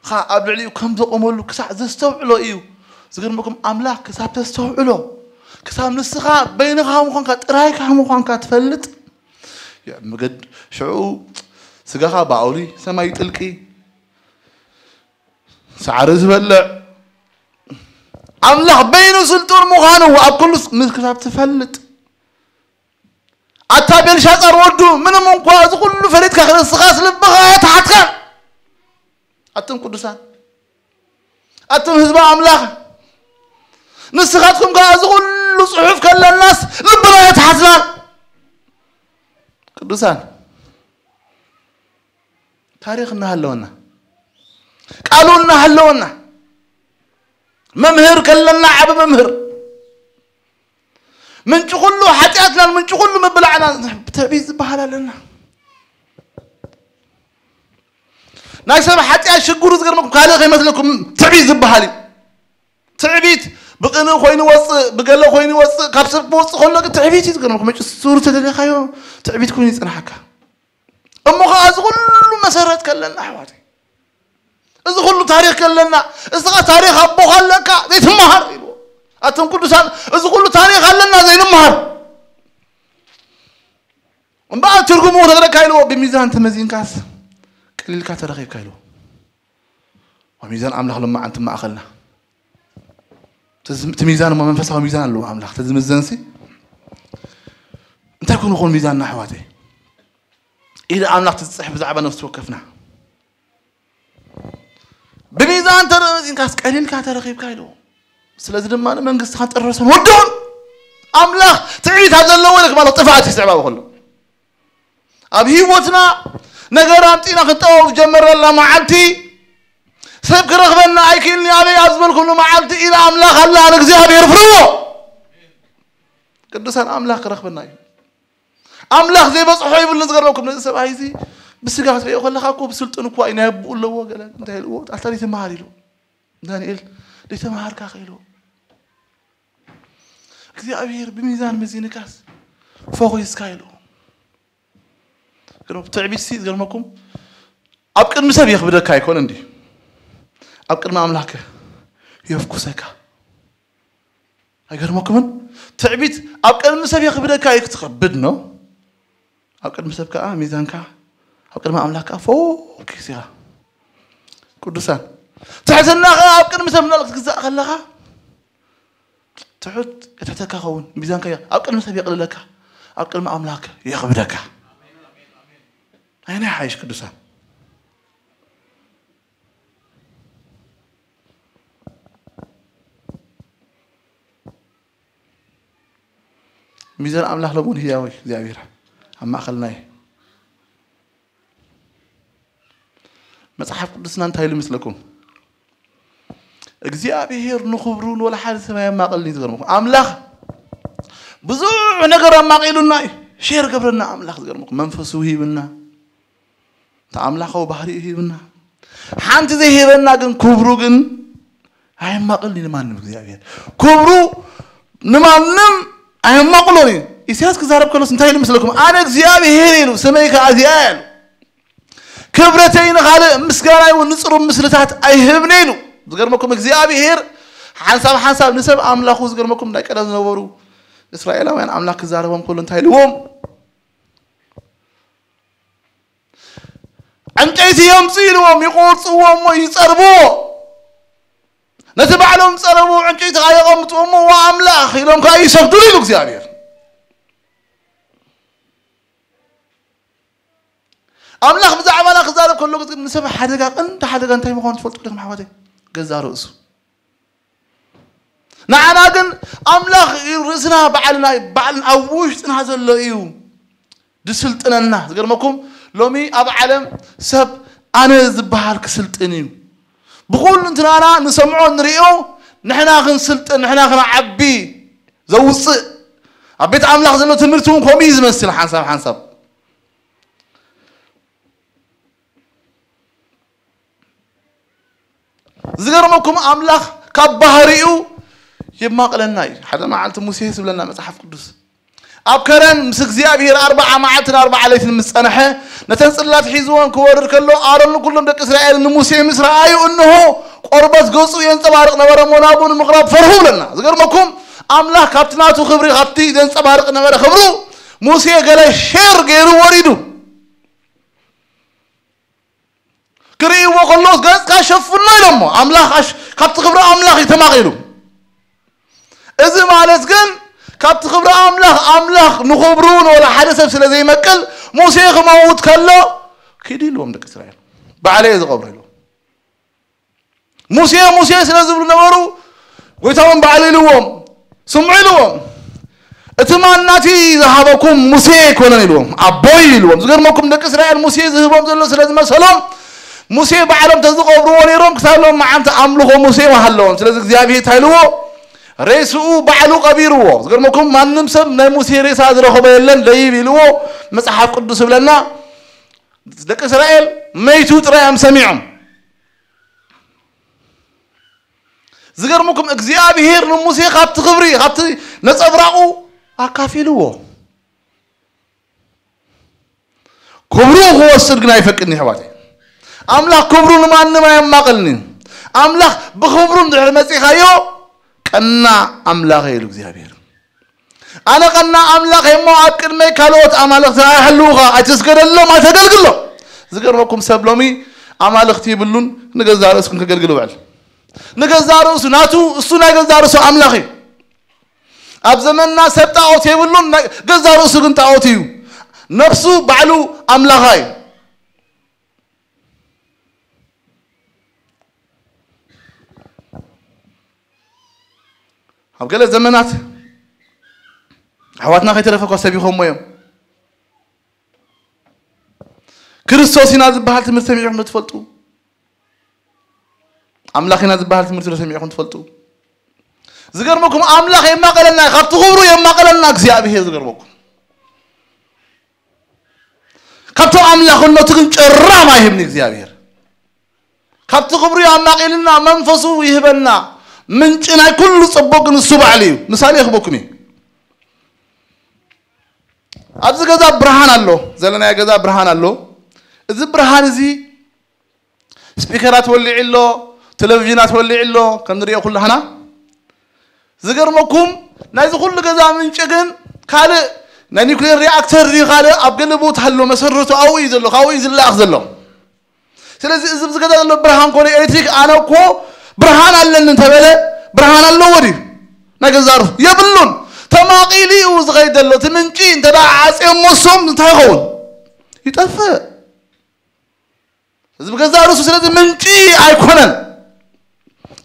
ኸዓ ኣብ ልዕሊኡ ከም ዘቆመሉ ክሳዕ ዘስተውዕሎ እዩ። ዝገርመኩም ኣምላኽ ክሳብ ተስተውዕሎ ክሳብ ንስኻ በይንኻ ምዃንካ ጥራይካ ምዃንካ ትፈልጥ መገድ ሽዑ ስጋኻ ብኣውሊ ሰማይ ጥልቂ ዳዕሪ ዝበልዕ ኣምላኽ በይኑ ስልጡን ምዃኑ ኣብ ኩሉ ምስ ክሳብ ትፈልጥ፣ ኣታ ቤልሻጻር ወዱ፣ ምንም እንኳ እዚ ኩሉ ፈሊጥካ፣ ንስኻስ ልብኻ ኣይተሓትካን። ኣቱም ቅዱሳን፣ ኣቱም ህዝቢ ኣምላኽ፣ ንስኻትኩም ከኣ እዚ ኩሉ ጽሑፍ ከለናስ ልብና ኣይተሓትናን። ቅዱሳን፣ ታሪኽ እናሃለወና፣ ቃሉ እናሃለወና፣ መምህር ከለና፣ ዓቢ መምህር፣ ምንጪ ኩሉ ሓጢኣትናን ምንጪ ኩሉ ምብላዕና ትዕቢት ዝበሃል ኣለና። ናይ ሰብ ሓጢኣት ሽግሩ ዝገርመኩም ካልእ ከይመስለኩም ትዕቢት ዝበሃል እዩ። ትዕቢት ብቕንእ ኮይኑ ይወፅእ፣ ብገለ ኮይኑ ይወፅእ፣ ካብ ሰብ ክወፅእ ከሎ ግን ትዕቢት እዩ ዝገርመኩም። መጭ ሱሩ ተደሊኻዮ ትዕቢት ኮይኑ ይፅናሓካ። እሞ ኸዓ እዚ ኩሉ መሰረት ከለና ኣሕዋተይ፣ እዚ ኩሉ ታሪኽ ከለና፣ እስኻ ታሪኽ ኣቦኻ ኣለካ ዘይትመሃር ኢልዎ። ኣቶም ቅዱሳን፣ እዚ ኩሉ ታሪኽ ኣለና ዘይንመሃር። እምበኣር ትርጉሙ ተረካ ኢልዎ፣ ብሚዛን ተመዚንካስ ቀሊልካ ተረኺብካ ኢልዎ። ወሚዛን ኣምላኽ ሎማዓንቲ ማእኸልና። እቲ ሚዛን እሞ መንፈሳዊ ሚዛን ኣለዎ ኣምላኽ። ተዝምዘንሲ እንታይ ኮን ይኾን ሚዛንና ኣሕዋተይ? ኢድ ኣምላኽ ትዝጽሕ ብዛዕባ ነፍሲ ወከፍና። ብሚዛን ተረዚንካስ ቀሊልካ ተረኺብካ ኢልዎ። ስለዚ ድማ መንግስቲ ካን ጥረሰን ወደውን ኣምላኽ ትዕቢት ኣብ ዘለዎ ኢለ ማለት ጥፍኣት ይስዕባ ከሎ። ኣብ ህይወትና ነገር ኣምጺና ክንጠወቕ ዝጀመረላ መዓልቲ፣ ሰብ ክረኽበና ኣይክእልኒ ኣበይ ኣብ ዝበልኩሉ መዓልቲ ኢለ ኣምላኽ ኣላ ንእግዚኣብሔር ፍርዎ። ቅዱሳን ኣምላኽ ክረኽበና እዩ። ኣምላኽ ዘይበጽሖ ይብልን ዝገርመኩም ነዚ ሰብኣይ እዚ ብስጋ ክትሪኦ ከለኻ እኮ ብስልጡን እኳ እዩ ናይ ኣቦኡ ኣለዎ ገለ እንታይ ኢልዎ ኣታ ዘይትመሃር ኢሉ ዳንኤል ዘይተመሃርካ ከ ኢልዎ እግዚኣብሔር ብሚዛን መዚንካስ ፎኺስካ ኢልዎ። ግን ትዕቢት ሲ ዝገርመኩም ኣብ ቅድሚ ሰብ የኽብደካ ኣይኮን እንዲ ኣብ ቅድሚ ኣምላክ የፍኩሰካ። ኣይገርመኩምን? ትዕቢት ኣብ ቅድሚ ሰብ የኽብደካ እዩ ክትኸብድ ነው። ኣብ ቅድሚ ሰብ ከዓ ሚዛንካ ኣብ ቅድሚ ኣምላክ ከዓ ፎኪስ ኢኻ። ቅዱሳን ትሕትና ከዓ ኣብ ቅድሚ ሰብ እናልክ ክትግዛእ ከለኻ ትሑት ክትሕተካ ኸውን ሚዛንካ የ- ኣብ ቅድሚ ሰብ የቕልለካ ኣብ ቅድሚ ኣምላክ የኽብደካ። ኣይናይ ሓይሽ ቅዱሳን ሚዛን ኣምላኽ ለሙን ህያው እዩ እግዚኣብሔር ኣብ ማእኸልና እዩ። መጽሓፍ ቅዱስና እንታይ ኢሉ ይመስለኩም? እግዚኣብሔር ንኽብሩ ንወላ ሓደ ሰብ ኣየማቐልን እዩ ዝገርመኩም። ኣምላኽ ብዙሕ ነገር ኣማቒሉና እዩ። ሼር ገብረና ኣምላኽ ዝገርመኩም። መንፈሱ ሂብና። እቲ ኣምላኻዊ ባህሪኡ ሂብና። ሓንቲ ዘይሂበና ግን ክብሩ ግን ኣየማቕልን እዩ ንማንም እግዚኣብሔር። ክብሩ ንማንም ኣየማቕሎን እዩ። ኢሳያስ ክዛረብ ከሎስ እንታይ ኢሉ መስለኩም? ኣነ እግዚኣብሔር ኢሉ፣ ስመይ ከኣ እዚኣ ኢሉ። ክብረተይ ንኻልእ ምስጋናይ እውን ንጽሩብ ምስልታት ኣይህብን ኢሉ። ዝገርመኩም እግዚኣብሔር ሓንሳብ ሓንሳብ ንሰብ ኣምላኹ ዝገርመኩም ናይ ቀደም ዝነበሩ እስራኤላውያን ኣምላኽ ክዛረቦም ከሎ እንታይ ኢልዎም? ዕንጨይቲ የምፁ ኢልዎም ይቆርፅዎ እሞ ይፀርብዎ። ነቲ ባዕሎም ፀረቡ ዕንጨይቲ ከዓ የቐምጥዎ እሞ ዋ ኣምላኽ ኢሎም ከዓ ይሰግዱሉ ኢሉ እግዚኣብሔር። ኣምላኽ ብዛዕባና ክዛረብ ከሎ ግን ንሰብ ሓደጋ ቀንዲ ሓደጋ እንታይ ምዃኑ ትፈልጡ ዲኹም ኣሕዋተይ? ገዛ ርእሱ ንዓና ግን ኣምላኽ እዩ ርእስና ባዕልና እዩ ባዕልና ኣብ ውሽጥና ዘሎ እዩ ድስልጥነና። ዝገርመኩም ሎሚ ኣብ ዓለም ሰብ ኣነ ዝበሃል ክስልጥን እዩ። ብኹሉ እንትናና ንሰምዖ ንሪኦ ንሕና ክንስልጥን ንሕና ክንዓቢ ዘውፅእ ኣብ ቤት ኣምላኽ ዘሎ ትምህርቲ እውን ከምኡ እዩ ዝመስል ሓንሳብ ሓንሳብ ዝገርመኩም ኣምላኽ ካብ ባህሪኡ የማቕለና እዩ። ሓደ መዓልቲ ሙሴ ዝብለና መጽሓፍ ቅዱስ ኣብ ከረን ምስ እግዚኣብሔር ኣርባዓ መዓልትን ኣርባዓ ለይትን ምስ ጸንሐ ነተን ጽላት ሒዝወን ክወርድ ከሎ ኣሮን ንኩሎም ደቂ እስራኤል ንሙሴ ምስ ረኣዩ እንሆ ቆርበት ገጹ የንጸባርቕ ነበረ እሞ ናብኡ ንምቕራብ ፈርሁ ብለና። ዝገርመኩም ኣምላኽ ካብቲ ናቱ ክብሪ ካብቲ ዘንጸባርቕ ነበረ ክብሩ ሙሴ ገለ ሼር ገይሩ ወሪዱ ክርእይዎ ከሎስ ገጽካ ሸፍኖ ኢሎሞ። ኣምላኽ ኣሽ-፣ ካብቲ ክብሪ ኣምላኽ እዩ ተማቒሉ። እዚ ማለት ግን ካብቲ ክብሪ ኣምላኽ፣ ኣምላኽ ንኽብሩ ንወላ ሓደ ሰብ ስለ ዘይመቅል፣ ሙሴ ክመውት ከሎ፣ "ኪዱ" ኢልዎም ደቂ እስራኤል። "ባዕለይ እየ ዝቐብሮ" ኢልዎም። "ሙሴ፣ ሙሴ" ስለ ዝብሉ ነበሩ፣ ጎይታ እውን ባዕሉ ኢልዎም፣ "ስምዑ" ኢልዎም። "እቲ ማና እቲ ዝሃበኩም ሙሴ ኣይኮነን" ኢልዎም፣ "ኣቦይ" ኢልዎም። ዝገርመኩም ደቂ እስራኤል ሙሴ ዝህቦም ዘሎ ስለ ዝመሰሎም፣ ሙሴ ባዕሎም ተዝቐብርዎ ነይሮም፣ ክሳብ ሎም መዓልቲ ኣምልኾ ሙሴ ምሃለዎም። ስለዚ እግዚኣብሔር እንታይ ኢልዎ? ሬስኡ ባዕሉ ቀቢርዎ። ዝገርመኩም ማንም ሰብ ናይ ሙሴ ሬሳ ዝረኸቦ የለን፣ ደይብ ኢልዎ መጽሓፍ ቅዱስ ይብለና። ደቂ እስራኤል መይቱ ጥራይ እዮም ሰሚዖም። ዝገርመኩም እግዚኣብሔር ንሙሴ ካብቲ ክብሪ፣ ካብቲ ነጸብራቑ ኣካፊልዎ። ክብሩ ክወስድ ግን ኣይፈቅድን፣ ኣሕዋተይ። ኣምላኽ ክብሩ ንማንም ኣየማቕልን እዩ። ኣምላኽ ብክብሩ እንድሕር መጺኻዮ፣ "ቀና ኣምላኸ" ኢሉ እግዚኣብሔር። "ኣነ ቀና ኣምላኸ እሞ ኣብ ቅድመይ ካልኦት ኣማልኽቲ ኣይሃልዉኻ፣ ኣይትስገደሎም፣ ኣይተገልግሎም።" ዝገርመኩም ሰብ ሎሚ ኣማልኽቲ ይብሉን ንገዛእ ርእሱ ግን ከገልግል ይውዕል። ንገዛእ ርእሱ፣ ናቱ፣ እሱ ናይ ገዛእ ርእሱ ኣምላኽ እዩ። ኣብ ዘመንና ሰብ ጣዖት የብሉን፣ ናይ ገዛእ ርእሱ ግን ጣዖት እዩ። ነፍሱ ባዕሉ ኣምላኻ እዩ። ኣብ ገለ ዘመናት ኣሕዋትና ከይተረፈ እኳ ሰቢኾሞ እዮም። ክርስቶስ ኢና ዝበሃል ትምህርቲ ሰሚዕኹም ዶ ትፈልጡ? ኣምላኽ ኢና ዝበሃል ትምህርቲ ዶ ሰሚዕኹም ትፈልጡ? ዝገርመኩም ኣምላኽ የማቐለና፣ ካብቲ ክብሩ የማቐለና እግዚኣብሔር። ዝገርመኩም ካብቲ ኣምላኽነቱ ግን ጭራም ኣይህብን እግዚኣብሔር። ካብቲ ክብሩ ኣማቒልና መንፈሱ ይህበና። ምንጪ ናይ ኩሉ ጽቡቕ ግን እሱ ባዕሉ እዩ። ምሳሌ ክህበኩም እዩ። ኣብዚ ገዛ ብርሃን ኣሎ፣ ዘለናዮ ገዛ ብርሃን ኣሎ። እዚ ብርሃን እዚ ስፒከራት ወሊዑ ኣሎ፣ ቴሌቪዥናት ወሊዑ ኣሎ፣ ከም ንሪኦ ኩላህና። ዝገርመኩም ናይዚ ኩሉ ገዛ ምንጪ ግን ካልእ ናይ ኒኩሌር ሪኣክተር ድዩ ካልእ ኣብ ገለ ቦታ ኣሎ፣ መሰረቱ ኣብኡ እዩ ዘሎ፣ ካብኡ እዩ ዝለኣኽ ዘሎ። ስለዚ እዚ ኣብዚ ገዛ ዘሎ ብርሃን ኮነ ኤሌክትሪክ፣ ኣነ እኮ ብርሃን ኣለኒ እንተበለ ብርሃን ኣለዎ ድዩ? ናይ ገዛእ ርእሱ የብሉን። ተማቒሉ እዩ ዝኸይድ ዘሎ። እቲ ምንጪ እንተ ደኣ ዓጽዮሞ እሶም እንታይ ይኸውን? ይጠፍእ። እዚ ብገዛእ ርእሱ ስለዚ ምንጪ ኣይኮነን።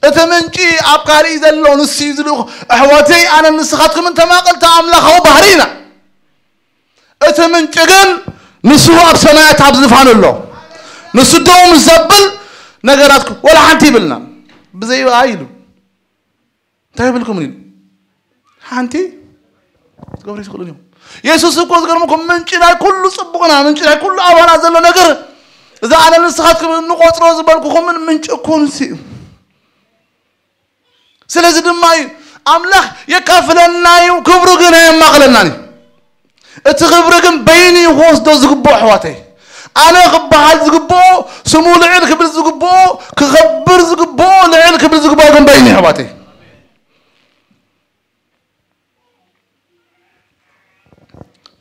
እቲ ምንጪ ኣብ ካልእ እዩ ዘሎ፣ ንሱ እዩ ዝልእኹ። ኣሕዋተይ፣ ኣነን ንስኻትኩምን ተማቐልቲ ኣምላኻዊ ባህሪ ኢና። እቲ ምንጪ ግን ንሱ ኣብ ሰማያት ኣብ ዝፋኑ ኣሎ። ንሱ ደው ምስ ዘብል ነገራት ወላ ሓንቲ ይብልና። ብዘይ ብኣይ ኢሉ እንታይ ይብልኩም ኢሉ ሓንቲ ዝገብሩ ይስእሉን እዮም። የሱስ እኮ ዝገርመኩም ምንጪ ናይ ኩሉ ጽቡቕና፣ ምንጪ ናይ ኩሉ ኣባና ዘሎ ነገር፣ እዚ ኣነ ንስኻትኩም እንቆጽሮ ዝበልኩኹምን ምንጪ እኮ ንሱ እዩ። ስለዚ ድማ እዩ ኣምላኽ የካፍለና እዩ፣ ክብሩ ግን ኣየማቕለናን እዩ። እቲ ክብሪ ግን በይኑ እዩ ክወስዶ ዝግብኦ፣ ኣሕዋተይ። ኣነ ክበሃል ዝግብኦ፣ ስሙ ልዕል ክብል ዝግብኦ፣ ክኸብር ዝግብኦ፣ ልዕል ክብል ዝግብኦ ግን በይኑ እዩ፣ ኣሕዋተይ።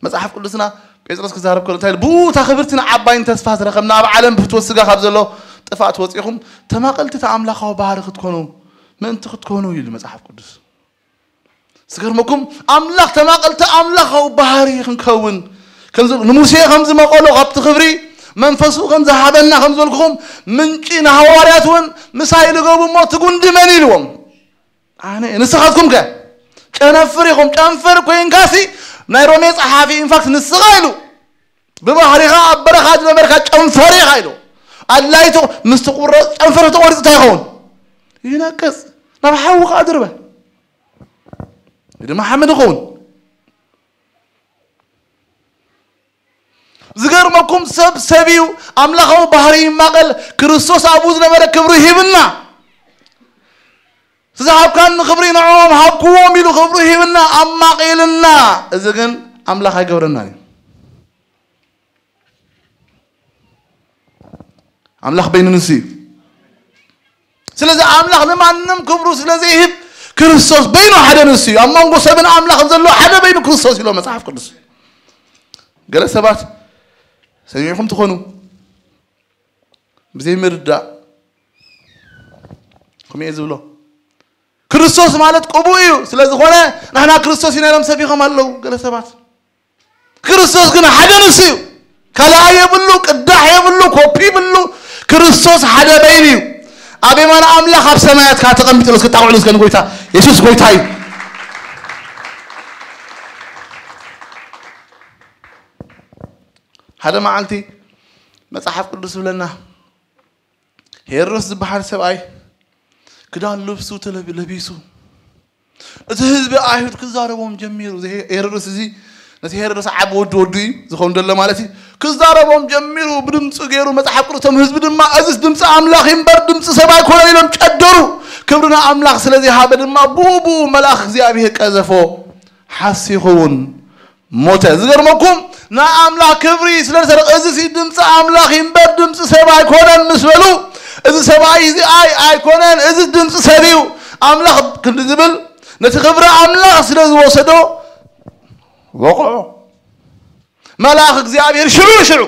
መጽሓፍ ቅዱስና ጴጥሮስ ክዛረብ ከሎ እንታይ ኢሉ? "ብኡ እታ ክብርትን ዓባይን ተስፋ ዝረኸብና፣ ኣብ ዓለም ብፍትወት ስጋ ካብ ዘሎ ጥፋእ ወጺኹም፣ ተማቐልቲ እቲ ኣምላኻዊ ባህሪ ክትኮኑ ምእንቲ ክትኮኑ" ኢሉ መጽሓፍ ቅዱስ። ዝገርመኩም ኣምላኽ ተማቐልቲ ኣምላኻዊ ባህሪ ክንከውን ከምዚ ንሙሴ ከም ዝመቐሎ ካብቲ ክብሪ መንፈሱ ከም ዝሃበና ከም ዝበልኩኹም ምንጪ ንሃዋርያት እውን ምሳይ ልገቡ እሞ እቲ ጉንዲ መን ኢልዎም? ኣነ እየ። ንስኻትኩም ከ? ጨነፍር ኢኹም። ጨንፈር ኮይንካሲ ናይ ሮሜ ጸሓፊ ኢንፋክት ንስኻ ኢሉ ብባህሪኻ ኣብ በረኻ ዝነበርካ ጨንፈር ኢኻ ኢሉ። ኣድላይ ተ-፣ ምስ ትቁረጽ ጨንፈር ተቆሪጹ እንታይ ይኸውን? ይነቅጽ። ናብ ሓዊ ከኣ ድርበ። ወይ ድማ ሓመድ ይኸውን። ዝገርመኩም ሰብ ሰብ እዩ፣ ኣምላኻዊ ባህሪ ይማቐል። ክርስቶስ ኣብኡ ዝነበረ ክብሪ ሂብና። ዝሃብካኒ ክብሪ ንዕኦም ሃብክዎም ኢሉ ክብሪ ሂብና፣ ኣማቒልና። እዚ ግን ኣምላኽ ኣይገብረናን እዩ። ኣምላኽ በይኑ ንሱ እዩ። ስለዚ ኣምላኽ ንማንም ክብሩ ስለ ዘይህብ ክርስቶስ በይኑ ሓደ ንሱ እዩ። ኣብ መንጎ ሰብን ኣምላኽን ዘሎ ሓደ በይኑ ክርስቶስ ኢሎ መጽሓፍ ቅዱስ። ገለ ሰባት ሰሚዕኹም ትኾኑ። ብዘይ ምርዳእ ከምኡ እየ ዝብሎ። ክርስቶስ ማለት ቅቡእ እዩ። ስለ ዝኾነ ንሕና ክርስቶስ ኢና ኢሎም ሰቢኾም ኣለዉ ገለ ሰባት። ክርስቶስ ግን ሓደ ንሱ እዩ። ካልኣ የብሉ፣ ቅዳሕ የብሉ፣ ኮፒ ይብሉ። ክርስቶስ ሓደ በይኑ እዩ። ኣብ የማን ኣምላኽ ኣብ ሰማያት ከዓ ተቐሚጡ ኣሎ። እስከ ጣቕዑ እስከ ንጎይታ፣ የሱስ ጎይታ እዩ። ሓደ መዓልቲ መጽሓፍ ቅዱስ ይብለና፣ ሄሮድስ ዝበሃል ሰብኣይ ክዳን ልብሱ ተለቢ-፣ ለቢሱ፣ እቲ ህዝቢ ኣይሁድ ክዛረቦም ጀሚሩ። እዚ ሄ-፣ ሄሮድስ እዚ፣ ነቲ ሄሮድስ ዓቢ ወዲ ወዱ እዩ ዝኸውን ዘሎ ማለት እዩ። ክዛረቦም ጀሚሩ ብድምፂ ገይሩ፣ መጽሓፍ ቅዱስ፣ እቶም ህዝቢ ድማ፣ "እዚስ ድምፂ ኣምላኽ እዩ እምበር ድምፂ ሰብ ኣይኮነን" ኢሎም ጨደሩ። ክብሪ ንኣምላኽ ስለ ዘይሃበ ድማ፣ ብኡ ብኡ መልኣኽ እግዚኣብሔር ቀዘፎ፣ ሓሲኹ እውን ሞተ። ዝገርመኩም፣ ንኣምላኽ ክብሪ ስለ ዝሰረቐ፣ "እዚ ሲ ድምፂ ኣምላኽ እዩ እምበር ድምፂ ሰብ ኣይኮነን" ምስ በሉ፣ "እዚ ሰብኣይ እዚ ኣይ-፣ ኣይኮነን፣ እዚ ድምፂ ሰብ እዩ፣ ኣምላኽ" ክንዲ ዝብል፣ ነቲ ክብሪ ኣምላኽ ስለ ዝወሰዶ፣ ወቕዖ። መልኣኽ እግዚኣብሔር ሽዑ ሽዑ።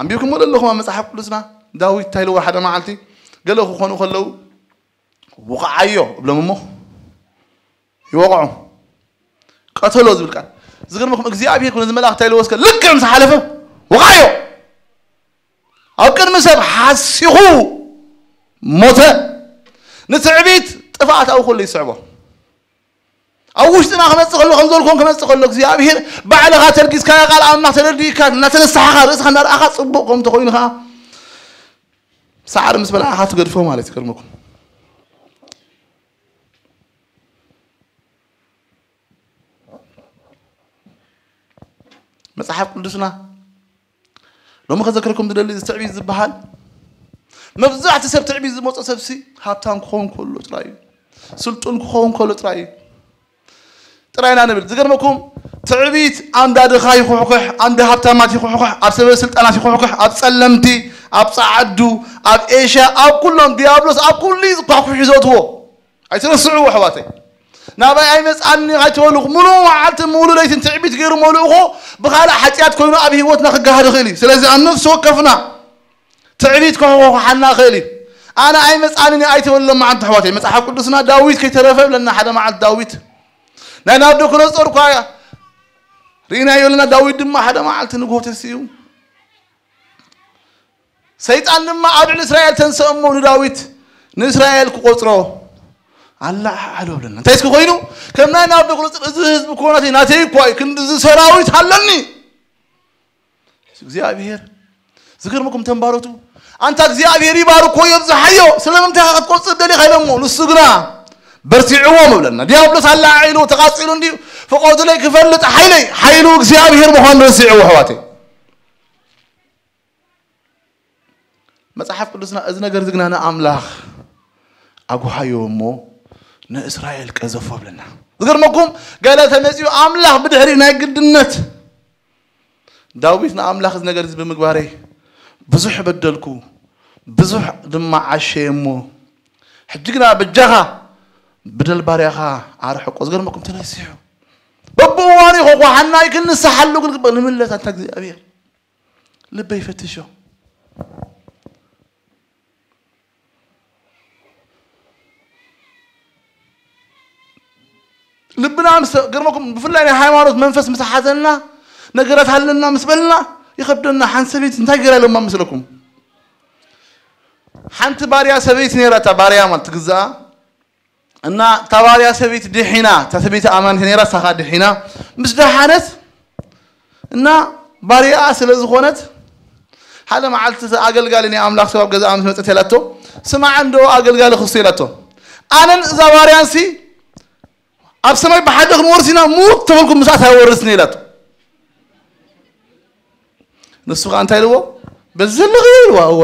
ኣንቢብኩሞ ዶ ኣለኹም ኣብ መጽሓፍ ቅዱስና? ዳዊት እንታይ ኢልዎ ሓደ መዓልቲ፣ ገለ ክኾኑ ከለዉ፣ "ውቕዓዮ" እብሎም እሞ ይወቕዖም። ቀተሎ ዝብል ቃል። ዝገርመኩም፣ እግዚኣብሔር ነዚ መልኣኽ እንታይ ኢልዎ እስከ ልክዕ ምስ ሓለፈ፣ "ውቕዓዮ!" ኣብ ቅድሚ ሰብ ሓሲኹ ሞተ። ንትዕቢት ጥፍኣት ኣብኡ ከሎ ይስዕቦ። ኣብ ውሽጥና ክመጽእ ከሎ፣ ከም ዘልኮን ክመጽእ ከሎ፣ እግዚኣብሔር ባዕልኻ ተርጊዝካዮ፣ ቃል ኣምላኽ ተረዲእካ፣ እናተነሳሕኻ፣ ርእስኻ እናረኣኻ፣ ጽቡቕ ከም ተኾይኑ ኸዓ፣ ሳዕሪ ምስ በላዕኻ ትገድፎ ማለት እዩ። ይገርመኩም። መጽሓፍ ቅዱስና ሎሚ ከዘክረኩም ዝደሊ፣ እዚ ትዕቢት ዝበሃል፣ መብዛሕቲ ሰብ ትዕቢት ዝመጾ ሰብሲ ሃብታም ክኸውን ከሎ ጥራይ እዩ። ስልጡን ክኸውን ከሎ ጥራይ እዩ። ጥራይ ኢና ንብል። ዝገርመኩም፣ ትዕቢት ኣንዳ ድኻ ይኹሕኩሕ፣ ኣንዳ ሃብታማት ይኹሕኩሕ፣ ኣብ ሰበ ስልጣናት ይኹሕኩሕ፣ ኣብ ጸለምቲ፣ ኣብ ጸዓዱ፣ ኣብ ኤሽያ፣ ኣብ ኩሎም ዲያብሎስ ኣብ ኩሉ እዩ ዝኳሕኩሕ እዩ ዘእትዎ። ኣይትረስዕዎ ኣሕዋተይ። ናባይ ኣይመጽኣኒ ኣይትበሉ። ምሉእ መዓልትን ምሉእ ለይትን ትዕቢት ገይሩ መልእኹ ብኻልእ ሓጢኣት ኮይኑ ኣብ ህይወትና ክገሃድ ይኽእል እዩ። ስለዚ ኣብ ነፍሲ ወከፍና ትዕቢት ከኹሓና ይኽእል እዩ። ኣነ ኣይመጽኣንን እዩ ኣይትበሉ ሎማዓንቲ ኣሕዋተይ። መጽሓፍ ቅዱስና ዳዊት ከይተረፈ ይብለና ሓደ መዓልቲ ዳዊት። ናይ ናቡከደነጾር እኳ ርኢናዮ ኣለና። ዳዊት ድማ ሓደ መዓልቲ ንግሆ ተሲኡ። ሰይጣን ድማ ኣብ ልዕሊ እስራኤል ተንስኦ እሞ ንዳዊት ንእስራኤል ክቆጽሮ ኣለዓዓሎ ብለና። እንታይ እስኪ ኮይኑ? ከም ናይ ናቡከደነጾር እዚ ህዝቢ እኮ ናተይ፣ ናተይ እኳ እዩ፣ ክንዲ እዚ ሰራዊት ኣለኒ። እግዚኣብሔር ዝገርመኩም ተንባረቱ፣ ኣንታ እግዚኣብሔር ይባርኮ የብዝሓዮ፣ ስለምንታይ ኢኻ ክትቆጽር ደሊኻ ኢሎሞ፣ ንሱ ግና በርቲዕዎም እብለና። ዲያብሎስ ኣለዓዒሉ ተቃጺሉ እንድዩ፣ ፍቆዱለይ ክፈልጥ ሓይለይ፣ ሓይሉ እግዚኣብሔር ምዃኑ ረሲዕዎ ኣሕዋተይ። መጽሓፍ ቅዱስና እዚ ነገር ዝግና ንኣምላኽ ኣጉሃዮ እሞ ንእስራኤል ቀዘፎ ብለና። ዝገርመኩም ገለ ተመጺኡ ኣምላኽ ብድሕሪ ናይ ግድነት ዳዊት ንኣምላኽ እዚ ነገር እዚ ብምግባረይ ብዙሕ በደልኩ፣ ብዙሕ ድማ ዓሸየ እሞ ሕጂ ግና በጃኻ ብደል ባርያኻ ኣርሕቆ። ዝገርመኩም ተነሲሑ በብእዋኑ ይኾኳሓና ይክንስሓሉ ግን ግበር ንምለስ ኣንታ እግዚኣብሔር ልበይ ፈትሾ። ልብና ምስ ገርመኩም ብፍላይ ናይ ሃይማኖት መንፈስ ምስ ሓዘና ነገራት ኣለና ምስ በልና ይኸብደና። ሓንቲ ሰበይቲ እንታይ ገይራ ኢሎማ መስለኩም? ሓንቲ ባርያ ሰበይቲ ነይራ፣ እታ ባርያ ማለት ትግዛኣ እና እታ ባርያ ሰበይቲ ድሒና፣ እታ ሰበይቲ ኣማኒት ነይራ፣ እሳ ኸዓ ድሒና ምስ ደሓነት እና ባርያኣ ስለ ዝኾነት ሓደ መዓልቲ እዛ ኣገልጋሊ ናይ ኣምላኽ ሰብ ኣብ ገዛኣ ምስ መጸት ኢላቶ፣ "ስማዕ እንዶ ኣገልጋሊ ክርስቶስ" ኢላቶ። "ኣነን እዛ ባርያን ሲ ኣብ ሰማይ ብሓደ ክንወርስ ኢና፣ ሙት ተበልኩም ምስኣ ኣይወርስን" ኢላቶ። ንሱ ኸዓ እንታይ ኢልዎ? "በዚ ዘለኽዮ" ኢልዋ። "እወ።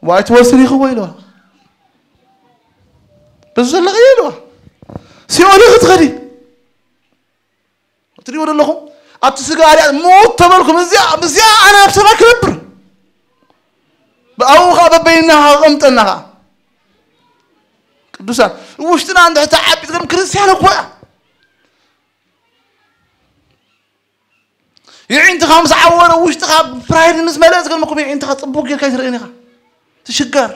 እወ ኣይትወርስን ኢኺ" ኢልዋ። "በዚ ዘለኽዮ" ኢልዋ። "ሲኦል ኢኺ ትኸዲ። ትሪእዎ ዘለኹም ኣብቲ ስጋ ኣርያ ሙት ተበልኩም፣ እዚኣ፣ እዚኣ ኣነ ኣብ ሰማይ ክነብር። ብኣኡ ኸዓ በበይንና ከቐምጠና ኸዓ." ቅዱሳን፣ ውሽጥና እንድሕር ተዓቢጥ ግን ክርስቲያን እኮ እያ። የዒንትኻ ምስ ዓወረ ውሽጥኻ ፕራይድ ምስ መለእ ዝገርመኩም የዒንትኻ ጽቡቅ ጌርካ ኣይትርእን ኢኻ። ትሽገር።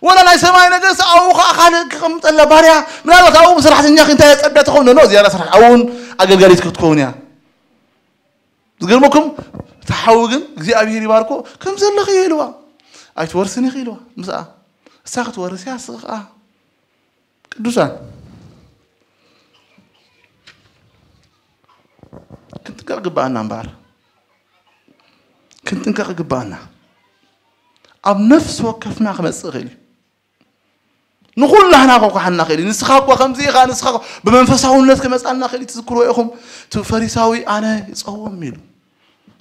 ወላ ናይ ሰማይ ነገስ ኣብኡ ኸዓ ካልእ ክቕምጠላ ባርያ ምናልባት ኣብኡ ሰራሕተኛ እንታይ የጸብያ ትኸውን ኖ ዝያዳ ሰራሕ ኣብኡን ኣገልጋሊት ክትከውን እያ። ዝገርመኩም ተሓዊ ግን እግዚኣብሔር ይባርኮ ከም ዘለኺ ኢልዋ ኣይትወርስን ኢኺ ኢልዋ ምስኣ እሳ ክትወርስ እያ ስኻ ቅዱሳን ክንጥንቀቕ ግባኣና እምበኣር ክንጥንቀቕ ግባኣና ኣብ ነፍሲ ወከፍና ክመጽእ ይኽእል እዩ ንኹላህና ከኳሓና ክእል ንስኻ እኳ ከምዚ ኢኻ ንስኻ ብመንፈሳውነት ክመጻና ክእል ትዝክሮ ኢኹም እቲ ፈሪሳዊ ኣነ ይጸውም ኢሉ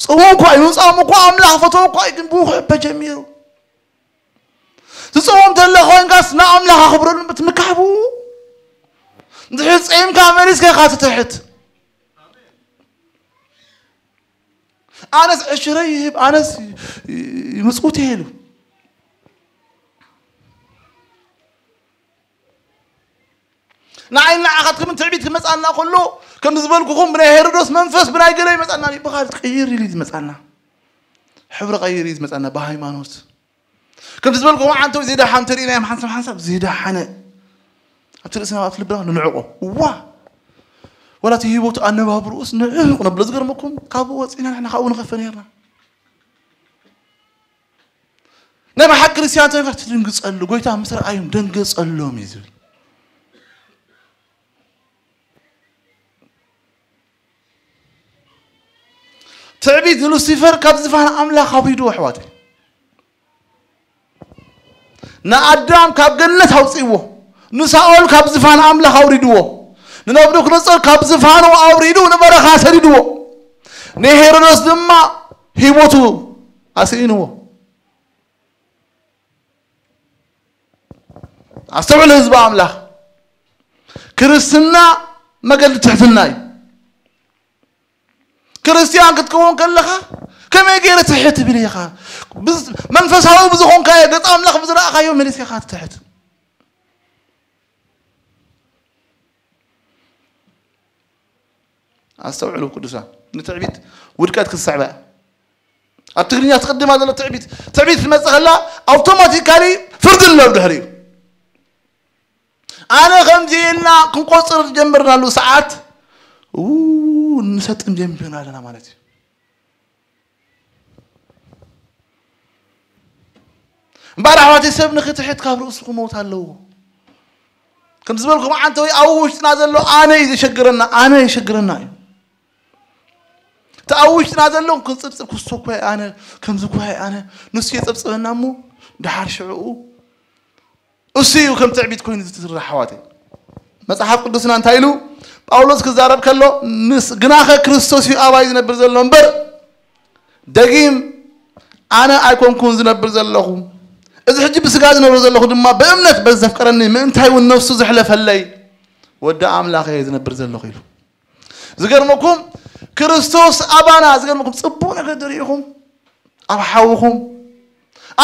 ጸውም እኳ እዩ ጻም እኳ ኣምላኽ ፈተው እኳ እዩ ግን ብውኹ ሕበ ጀሚሩ ትጸውም ተለ ኮይንካስ ንኣምላኽ ኣኽብረሉ ምትምካሕቡ እንድሕር ጸይምካ መሊስካ ኢኻ ትትሕት ኣነስ ዕሽረይ ይህብ ኣነስ ይምጽውት ይሄሉ ንዓይ ንዓኻትኩም ትዕቢት ክመጻና ከሎ ከም ዝበልኩኹም ብናይ ሄሮዶስ መንፈስ ብናይ ገለ ይመጻና ብኻል ቀይር ኢሉ ዝመጻና ሕብሪ ቀይር እዩ ዝመጻና ብሃይማኖት ከምቲ ዝበልኩኹም ዓንተው ዝደሓን ተርእናዮም ሓንሳብ ሓንሳብ ዝደሓነ ኣብቲ ርእስና ኣብቲ ልብና ንንዕቆ እዋ ወላ እቲ ህይወቱ ኣነባብርኡስ ንዕቕ ነብሎ ዝገርመኩም ካብኡ ወፂና ንሕና ካብኡ ንኸፈ ነርና ናይ መሓቅ ክርስቲያን ተይካ ትድንግፀሉ ጎይታ ምስ ረኣዮም ደንገፀሎም እዩ ዝብል ትዕቢት ንሉሲፈር ካብ ዝፋን ኣምላኽ ኣውሪድዎ ኣሕዋተይ ንኣዳም ካብ ገነት ኣውፅእዎ ንሳኦል ካብ ዝፋን ኣምላኽ ኣውሪድዎ ንነብዱክነፀር ካብ ዝፋኑ ኣውሪዱ ንበረኻ ሰዲድዎ ንሄሮዶስ ድማ ሂወቱ ኣስኢንዎ ኣስተውዕሉ ህዝቢ ኣምላኽ ክርስትና መገዲ ትሕትና እዩ ክርስትያን ክትከውን ከለኻ ከመይ ገይረ ትሕት ብል ኢኻ መንፈሳዊ ብዝኾንካዮ ገጽ ኣምላኽ ብዝረኣኻዮ መሊስካ ኢኻ ትትሕት ኣስተውዕሉ ቅዱሳን ንትዕቢት ውድቀት ክትስዕባ ኣብ ትግርኛ ትቅድማ ዘሎ ትዕቢት ትዕቢት ትመጽእ ከላ ኣውቶማቲካሊ ፍርዲ ኣሎ ድሕሪኡ ኣነ ከምዚ ኢልና ክንቆጽር ዝጀመርናሉ ሰዓት ንሰጥም ጀሚርና ኣለና ማለት እዩ እምበኣር ኣሕዋተይ ሰብ ንክትሕት ካብ ርእሱ ክመውት ኣለዎ ከም ዝበልኩም ዓንተ ወይ ኣብ ውሽጥና ዘሎ ኣነ እዩ ዘሸግረና ኣነ የሸግረና እዩ እቲ ኣብ ውሽጥና ዘሎ ክንፅብፅብ ክሱ እኳ ኣነ ከምዚ እኳ ኣነ ንሱ የፀብፅበና እሞ ድሓር ሽዕኡ እሱ እዩ ከም ትዕቢት ኮይኑ ዝትዝራ ኣሕዋተይ መፅሓፍ ቅዱስና እንታይ ኢሉ ጳውሎስ ክዛረብ ከሎ ምስ ግናኸ ክርስቶስ እዩ ኣባይ ዝነብር ዘሎ እምበር ደጊም ኣነ ኣይኮንኩን ዝነብር ዘለኹ እዚ ሕጂ ብስጋ ዝነብር ዘለኹ ድማ ብእምነት በዘፍቀረኒ ምእንታይ እውን ነፍሱ ዘሕለፈለይ ወዲ ኣምላኽ እየ ዝነብር ዘለኹ ኢሉ ዝገርመኩም ክርስቶስ ኣባና ዝገርመኩም ፅቡቅ ነገር ደሪኢኹም ኣብ ሓውኹም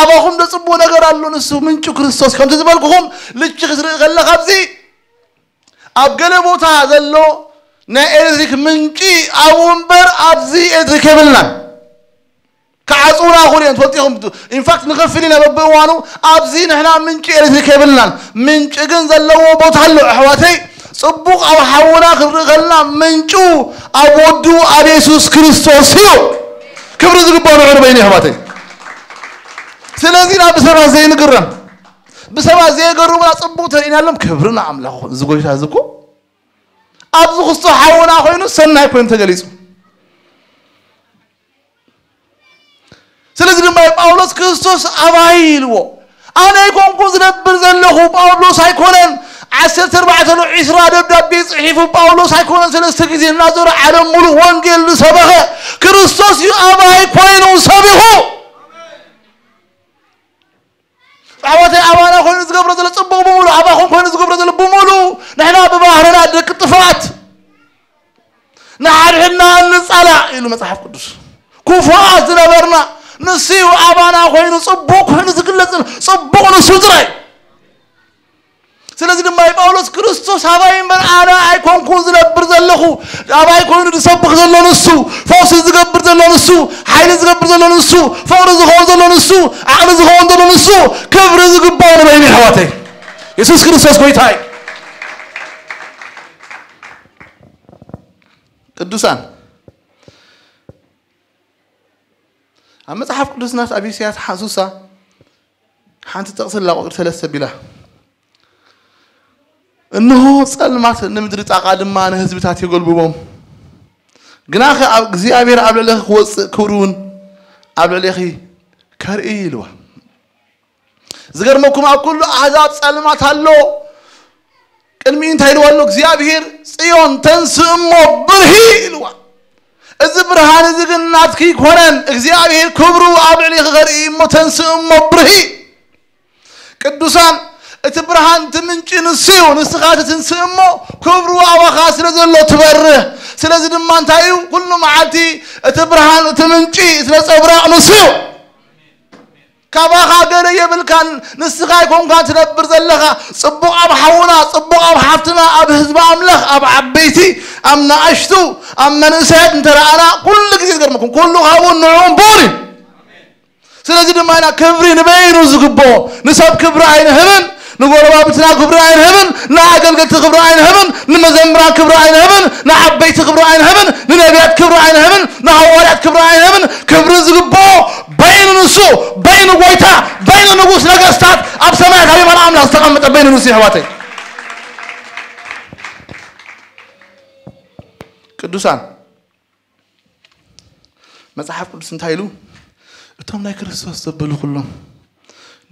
ኣባኹም ዶ ፅቡቅ ነገር ኣሎ ንሱ ምንጩ ክርስቶስ ከምቲ ዝበልኩኹም ልቺ ክትርኢ ከለካ ኣብዚ ኣብ ገለ ቦታ ዘሎ ናይ ኤሌክትሪክ ምንጪ ኣብኡ እምበር ኣብዚ ኤሌክትሪክ የብልናን ክዓፅውና ይኽእሉ እዮም ትፈልጡ ኢኹም ኢንፋክት ንኸፍል ኢና በብእዋኑ ኣብዚ ንሕና ምንጪ ኤሌክትሪክ የብልናን ምንጪ ግን ዘለዎ ቦታ ኣሎ ኣሕዋተይ ፅቡቕ ኣብ ሓውና ክንርኢ ከለና ምንጩ ኣብ ወዱ ኣብ የሱስ ክርስቶስ እዩ ክብሪ ዝግባኦ ንዑ ንበይኑ ኣሕዋተይ ስለዚ ኢና ብሰባት ዘይንግረም ብሰባት ዘይገርሙና ፅቡቕ ተርእናሎም ክብሪ ንኣምላኽ ይኹን እዚ ጎይታ እዚ እኮ ኣብዚ ክስቶ ሓውና ኮይኑ ሰናይ ኮይኑ ተገሊፁ ስለዚ ድማ ጳውሎስ ክርስቶስ ኣባይ ኢልዎ ኣነ ኣይኮንኩ ዝነብር ዘለኹ ጳውሎስ ኣይኮነን ዓሰርተ ኣርባዕተ ሎ ዒስራ ደብዳቤ ፅሒፉ ጳውሎስ ኣይኮነን ሰለስተ ግዜ እናዞረ ዓለም ሙሉእ ወንጌል ዝሰበኸ ክርስቶስ እዩ ኣባይ ኮይኑ ሰቢኹ ኣሕዋተይ ኣባና ኮይኑ ዝገብሮ ዘሎ ፅቡቕ ብምሉ ኣባኹም ኮይኑ ዝገብሮ ዘሎ ብምሉ ንሕና ብባህርና ደቂ ጥፋት ንሓድሕድና እንፃላእ ኢሉ መፅሓፍ ቅዱስ ክፉኣት ዝነበርና ንስዩ ኣባና ኮይኑ ፅቡቕ ኮይኑ ዝግለፅ ፅቡቕ ንሱ ጥራይ ስለዚ ድማ ጳውሎስ ክርስቶስ ኣባይ እምበር ኣነ ኣይኮንኩን ዝነብር ዘለኹ፣ ኣባይ ኮይኑ ዝሰብኽ ዘሎ ንሱ፣ ፈውሲ ዝገብር ዘሎ ንሱ፣ ሓይሊ ዝገብር ዘሎ ንሱ፣ ፍቕሪ ዝኸውን ዘሎ ንሱ፣ ዓቕሊ ዝኸውን ዘሎ ንሱ፣ ክብሪ ዝግባእ ንበይኑ ኣሕዋተይ። የሱስ ክርስቶስ ጎይታ እዩ። ቅዱሳን ኣብ መጽሓፍ ቅዱስና ኣብ ኢሳያስ ሓንሱሳ ሓንቲ ጥቕሲ ኣላ ቁጽሪ ሰለስተ ቢላ እንሆ ጸልማት ንምድሪ ጣቓ ድማ ንህዝብታት የጎልብቦም። ግናኸ ኣብ እግዚኣብሔር ኣብ ልዕሌኺ ክወጽእ ክብሪ እውን ኣብ ልዕሌኺ ከርኢ ኢልዋ። ዝገርመኩም ኣብ ኩሉ ኣሕዛብ ጸልማት ኣሎ። ቅድሚ እንታይ ኢልዋ ኣሎ እግዚኣብሔር? ጽዮን ተንስእ እሞ ብርሂ ኢልዋ። እዚ ብርሃን እዚ ግን ናትኪ ይኮነን። እግዚኣብሔር ክብሩ ኣብ ልዕሌኺ ከርኢ እሞ ተንስእ እሞ ብርሂ። ቅዱሳን እቲ ብርሃን እቲ ምንጪ ንሱ እዩ። ንስኻ ትትንስእ እሞ ክብሩ ኣባኻ ስለ ዘሎ ትበርህ። ስለዚ ድማ እንታይ እዩ? ኩሉ መዓልቲ እቲ ብርሃን እቲ ምንጪ እቲ ነጸብራቕ ንሱ እዩ። ካባኻ ገለ የብልካን። ንስኻ ኣይኮንካ ትነብር ዘለኻ። ጽቡቕ ኣብ ሓውና፣ ጽቡቕ ኣብ ሓፍትና፣ ኣብ ህዝቢ ኣምላኽ፣ ኣብ ዓበይቲ፣ ኣብ ንኣሽቱ፣ ኣብ መንእሰያት እንተረኣና ኩሉ ግዜ ዝገርመኩም ኩሉ ካብኡን ንዕኡን ብኡን እዩ። ስለዚ ድማ ኢና ክብሪ ንበይኑ ዝግብኦ። ንሰብ ክብሪ ኣይንህብን፣ ንጎረባብትና ክብሪ ኣይንህብን፣ ንኣገልገልቲ ክብሪ ኣይንህብን፣ ንመዘምራን ክብሪ ኣይንህብን፣ ንዓበይቲ ክብሪ ኣይንህብን፣ ንነቢያት ክብሪ ኣይንህብን፣ ንሃዋርያት ክብሪ ኣይንህብን። ክብሪ ዝግብኦ በይኑ ንሱ፣ በይኑ ጎይታ፣ በይኑ ንጉስ ነገስታት ኣብ ሰማያት ኣብ የማን ኣምላኽ ዝተቐመጠ በይኑ ንሱ ይሕዋተይ። ቅዱሳን መጽሓፍ ቅዱስ እንታይ ኢሉ? እቶም ናይ ክርስቶስ ዘበሉ ኩሎም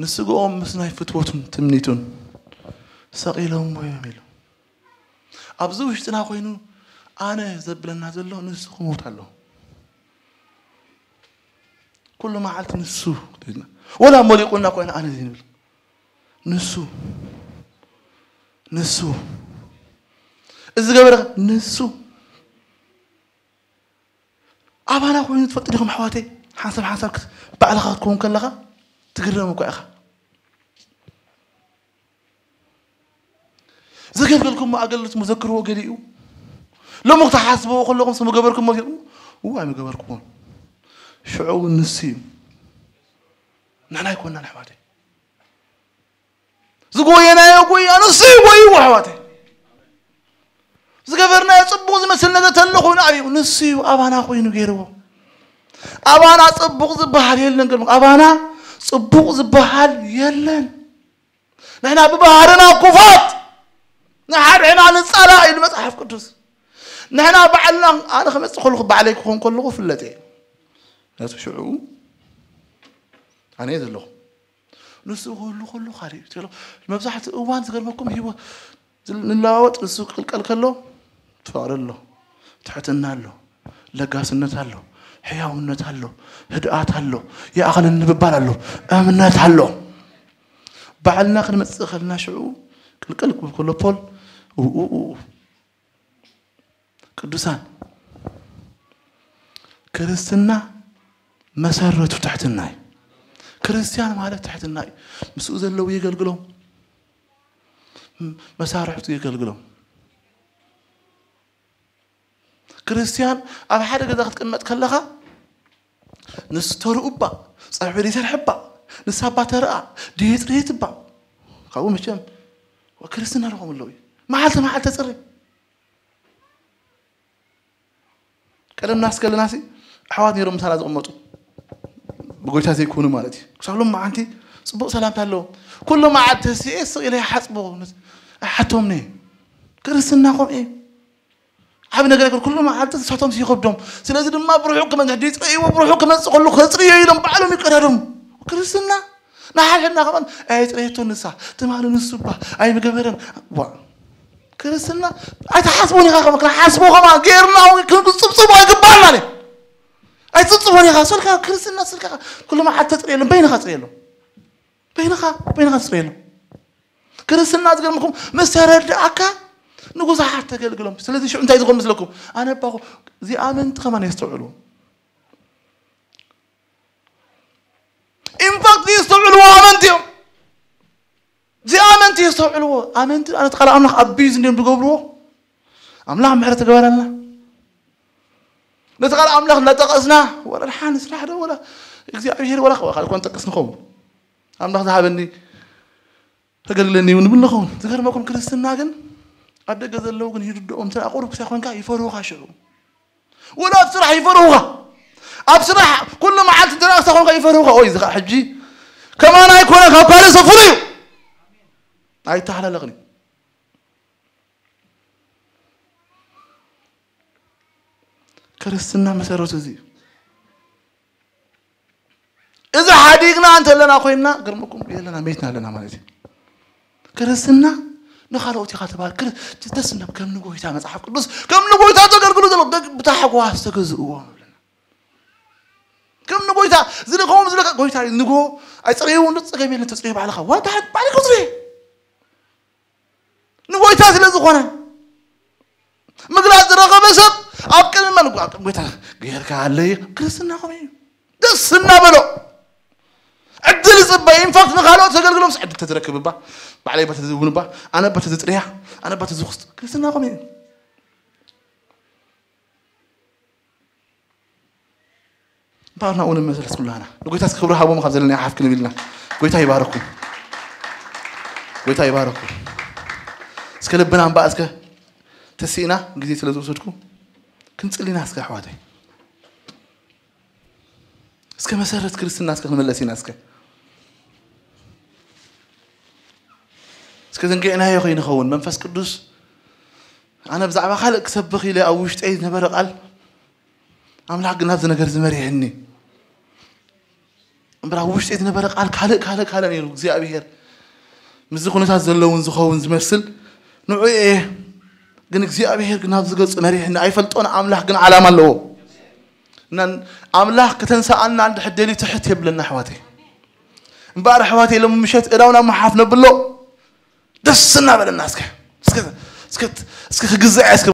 ንስግኦም ምስ ናይ ፍትወቱን ትምኒቱን ሰቒሎምዎ እዮም ኢሉ። ኣብዚ ውሽጥና ኮይኑ ኣነ ዘብለና ዘሎ ንሱ ክሞት ኣሎ። ኩሉ መዓልቲ ንሱ ወላ ሞሊቁና ኮይና ኣነ ዘይንብል ንሱ ንሱ እዚ ገበረ ንሱ ኣባና ኮይኑ ትፈልጡ ዲኹም ኣሕዋተይ? ሓንሳብ ሓንሳብ ክት- ባዕልኻ ክትከውን ከለኻ ትግረም እኳ ኢኻ። ዘገልገልኩሞ ኣገልግሎት መዘክርዎ ገሊኡ ሎሚ ክትሓስብዎ ከለኹም ስም ገበርኩሞ ኢልኩም እዋ ኣይምገበርኩሞን። ሽዑ እውን ንሱ እዩ። ንሕና ኣይኮናን ኣሕዋተይ። ዝጎየናዮ ጎያ ንሱ እዩ ጎይዎ ኣሕዋተይ። ዝገበርናዮ ጽቡቕ ዝመስል ነገር ተሎ ኮይኑ ኣብዩ ንሱ እዩ ኣባና ኮይኑ ገይርዎ። ኣባና ጽቡቕ ዝበሃል የለን። ገርም ኣባና ጽቡቕ ዝበሃል የለን። ንሕና ብባህርና ኩፋት ንሓድሕና ንጸላ ኢሉ መጽሓፍ ቅዱስ። ንሕና ባዕልና ኣነ ክመጽእ ከለኹ ባዕለይ ክኾን ከለኹ ፍለጥ እየ። ነቲ ሽዑ ኣነ እየ ዘለኹ። ንሱ ክህሉ ከሎ ካልእ እዩ። መብዛሕትኡ እዋን ዝገርመኩም ህይወት ንለዋወጥ ንሱ ክቅልቀል ከሎ ፍቕሪ ኣሎ፣ ትሕትና ኣሎ፣ ለጋስነት ኣሎ፣ ሕያውነት ኣሎ፣ ህድኣት ኣሎ፣ ይኣኽለኒ ምባል ኣሎ፣ እምነት ኣሎ። ባዕልና ክንመጽእ ከለና ሽዑ ቅልቀል ክብል ከሎ ፖል ኡኡ ቅዱሳን ክርስትና መሰረቱ ትሕትና እዩ። ክርስቲያን ማለት ትሕትና እዩ። ምስኡ ዘለዉ የገልግሎም፣ መሳርሕቱ የገልግሎም። ክርስቲያን ኣብ ሓደ ገዛ ክትቅመጥ ከለኻ ንሱ ተርኡ እባ፣ ጸብሒ ይሰርሕ እባ፣ ንሳ እባ ተርኣ፣ ድዮ ይጽርየት እባ። ካብኡ መቸም ክርስትና ረኸም ኣለዉ እዩ። መዓልቲ መዓልቲ ተጽሪ ቀደም ናስ ከለናሲ ኣሕዋት ነይሮም ምሳና ዝቕመጡ ብጎይታ ዘይኮኑ ማለት እዩ። ክሳብ ሎም መዓንቲ ጽቡቕ ሰላምታ ኣለዎም። ኩሎም መዓልቲ ተሲኤ ስቕ ኢለ ይሓጽቦ ኣይሓቶምኒ። ክርስትና ከምኡ እዩ። ዓብ ነገር ኣይኮን። ኩሎም መዓልቲ ተሳቶም ይኸብዶም። ስለዚ ድማ ብርሑቕ ክመ- ድሕሪ ይጽረይዎ ብርሑቕ ክመጽእ ከሎ ከጽርዮ ኢሎም ባዕሎም ይቀዳደሙ። ክርስትና ንሓድሕድና ከማን ኣይጽረየቶ ንሳ ትማሊ ንሱ እባ ኣይምገበረን ዋ ክርስትና ኣይትሓስቦን ኢኻ። ከማ ክንሓስቦ ከማ ጌርና እውን ክንጽብጽቦ ኣይግባእና ነ ኣይትጽብጽቦን ኢኻ። ስልካ ክርስትና ስልካ ኩሉ መዓልቲ ተጽርየሎም በይንኻ ጽርየሎም በይንኻ በይንኻ ትጽርየሎም። ክርስትና ዝገርምኩም ምስ ተረድኣካ ንብዙሓት ተገልግሎም። ስለዚ ሽዑ እንታይ ዝኸውን ምስለኩም ኣነ እባ እዚኣመንቲ ከማን የስተውዕሉ ኢንፋክት የስተውዕልዎ ኣመንቲ እዮም። እዚኣመንቲ ተውዕልዎ ኣመንቲ ኣነት ቃል ኣምላኽ ኣቢዝ እንዲም ዝገብርዎ ኣምላኽ ምሕረት ትገበረልና። ነቲ ቃል ኣምላኽ እናጠቐስና ወላ ሓን ስራሕ ዶ ወላ እግዚኣብሔር ወላ ካልኮን ጠቅስ ንኸውን ኣምላኽ ዝሃበኒ ተገልግለኒ እውን ንብል ንኸውን። ዝገርመኩም ክርስትና ግን ኣብ ደገ ዘለዉ ግን ይርድኦም እንተ ኣቑሩብ ክሳይ ኮንካ ይፈርሁኻ ሽዑ ወላ ኣብ ስራሕ ይፈርሁኻ ኣብ ስራሕ ኩሉ መዓልቲ እንተ ክሳይ ኮንካ ይፈርሁኻ ወይ ዝኻ ሕጂ ከማን ኣይኮነ ካብ ካልእ ሰብ ፍሉይ እዩ ኣይተሃላለቕን እዩ። ክርስትና መሰረቱ እዚ እዩ። እዚ ሓዲግና እንተለና ኮይንና ግርምኩም የለና መይትና ኣለና ማለት እዩ። ክርስትና ንኻልኦት ኢኻ ተባል ደስ ከም ንጎይታ መፅሓፍ ቅዱስ ከም ንጎይታ ተገልግሉ ዘሎ ብታሕጓስ ተገዝእዎ ንብለና። ከም ንጎይታ ዝልከዎም ዝለካ ጎይታ ንጎ ኣይፅረይዎ እንዶ ፀገም የለን ተፅረዩ ባዕልኻ ዋታ ባዕልካ ፅረይ ንጎይታ ስለ ዝኾነ ምግላፅ ዝረኸበ ሰብ ኣብ ቅድሚ መን ኣብ ቅድሚ ጎይታ ገይርካ ኣለይ ክርስትና ከመይ እዩ ደስ እናበሎ ዕድል ይፅበ ኢንፋክት ንካልኦት ዘገልግሎም ዕድል ተዝረክብባ ባዕለይ ባ ተዝውንባ ኣነ ባ ተዝጥርያ ኣነ ባ ተዝኩስጥ ክርስትና ከመይ እዩ እምበኣር ናብኡ ንመለስ ኩላና ንጎይታ እስከ ክብሪ ሃቦም ካብ ዘለና ይሓፍ ክንብል ኢና። ጎይታ ይባረኩም። ጎይታ ይባረኩም። እስከ ልብና እምበኣ እስከ ተሲእና ግዜ ስለ ዝወሰድኩ ክንጽሊና እስከ ኣሕዋተይ። እስከ መሰረት ክርስትና እስከ ክንመለስ ኢና እስከ እስከ ዘንጊዕናዮ ከይንኸውን መንፈስ ቅዱስ ኣነ ብዛዕባ ካልእ ክሰብኽ ኢለ ኣብ ውሽጠይ ዝነበረ ቃል ኣምላኽ ግን ኣብዚ ነገር ዝመሪሕኒ እምበር ኣብ ውሽጠይ ዝነበረ ቃል ካልእ ካልእ ካልእ ነይሩ እግዚኣብሄር ምስዚ ኩነታት ዘለውን ዝኸውን ዝመስል ንዑ እየ ግን እግዚኣብሄር ግን ኣብዚ ገጹ መሪሕኒ ኣይፈልጦን ኣምላኽ ግን ዓላማ ኣለዎ እና ኣምላኽ ከተንስኣና እንድሕር ደልዩ ትሕት የብለና ኣሕዋተይ እምበኣር ኣሕዋተይ ሎሚ ምሸት እዳውና መሓፍ ነብሎ ደስ እናበለና እስከ እስከ እስከ እስከ ክግዛዕ እስከ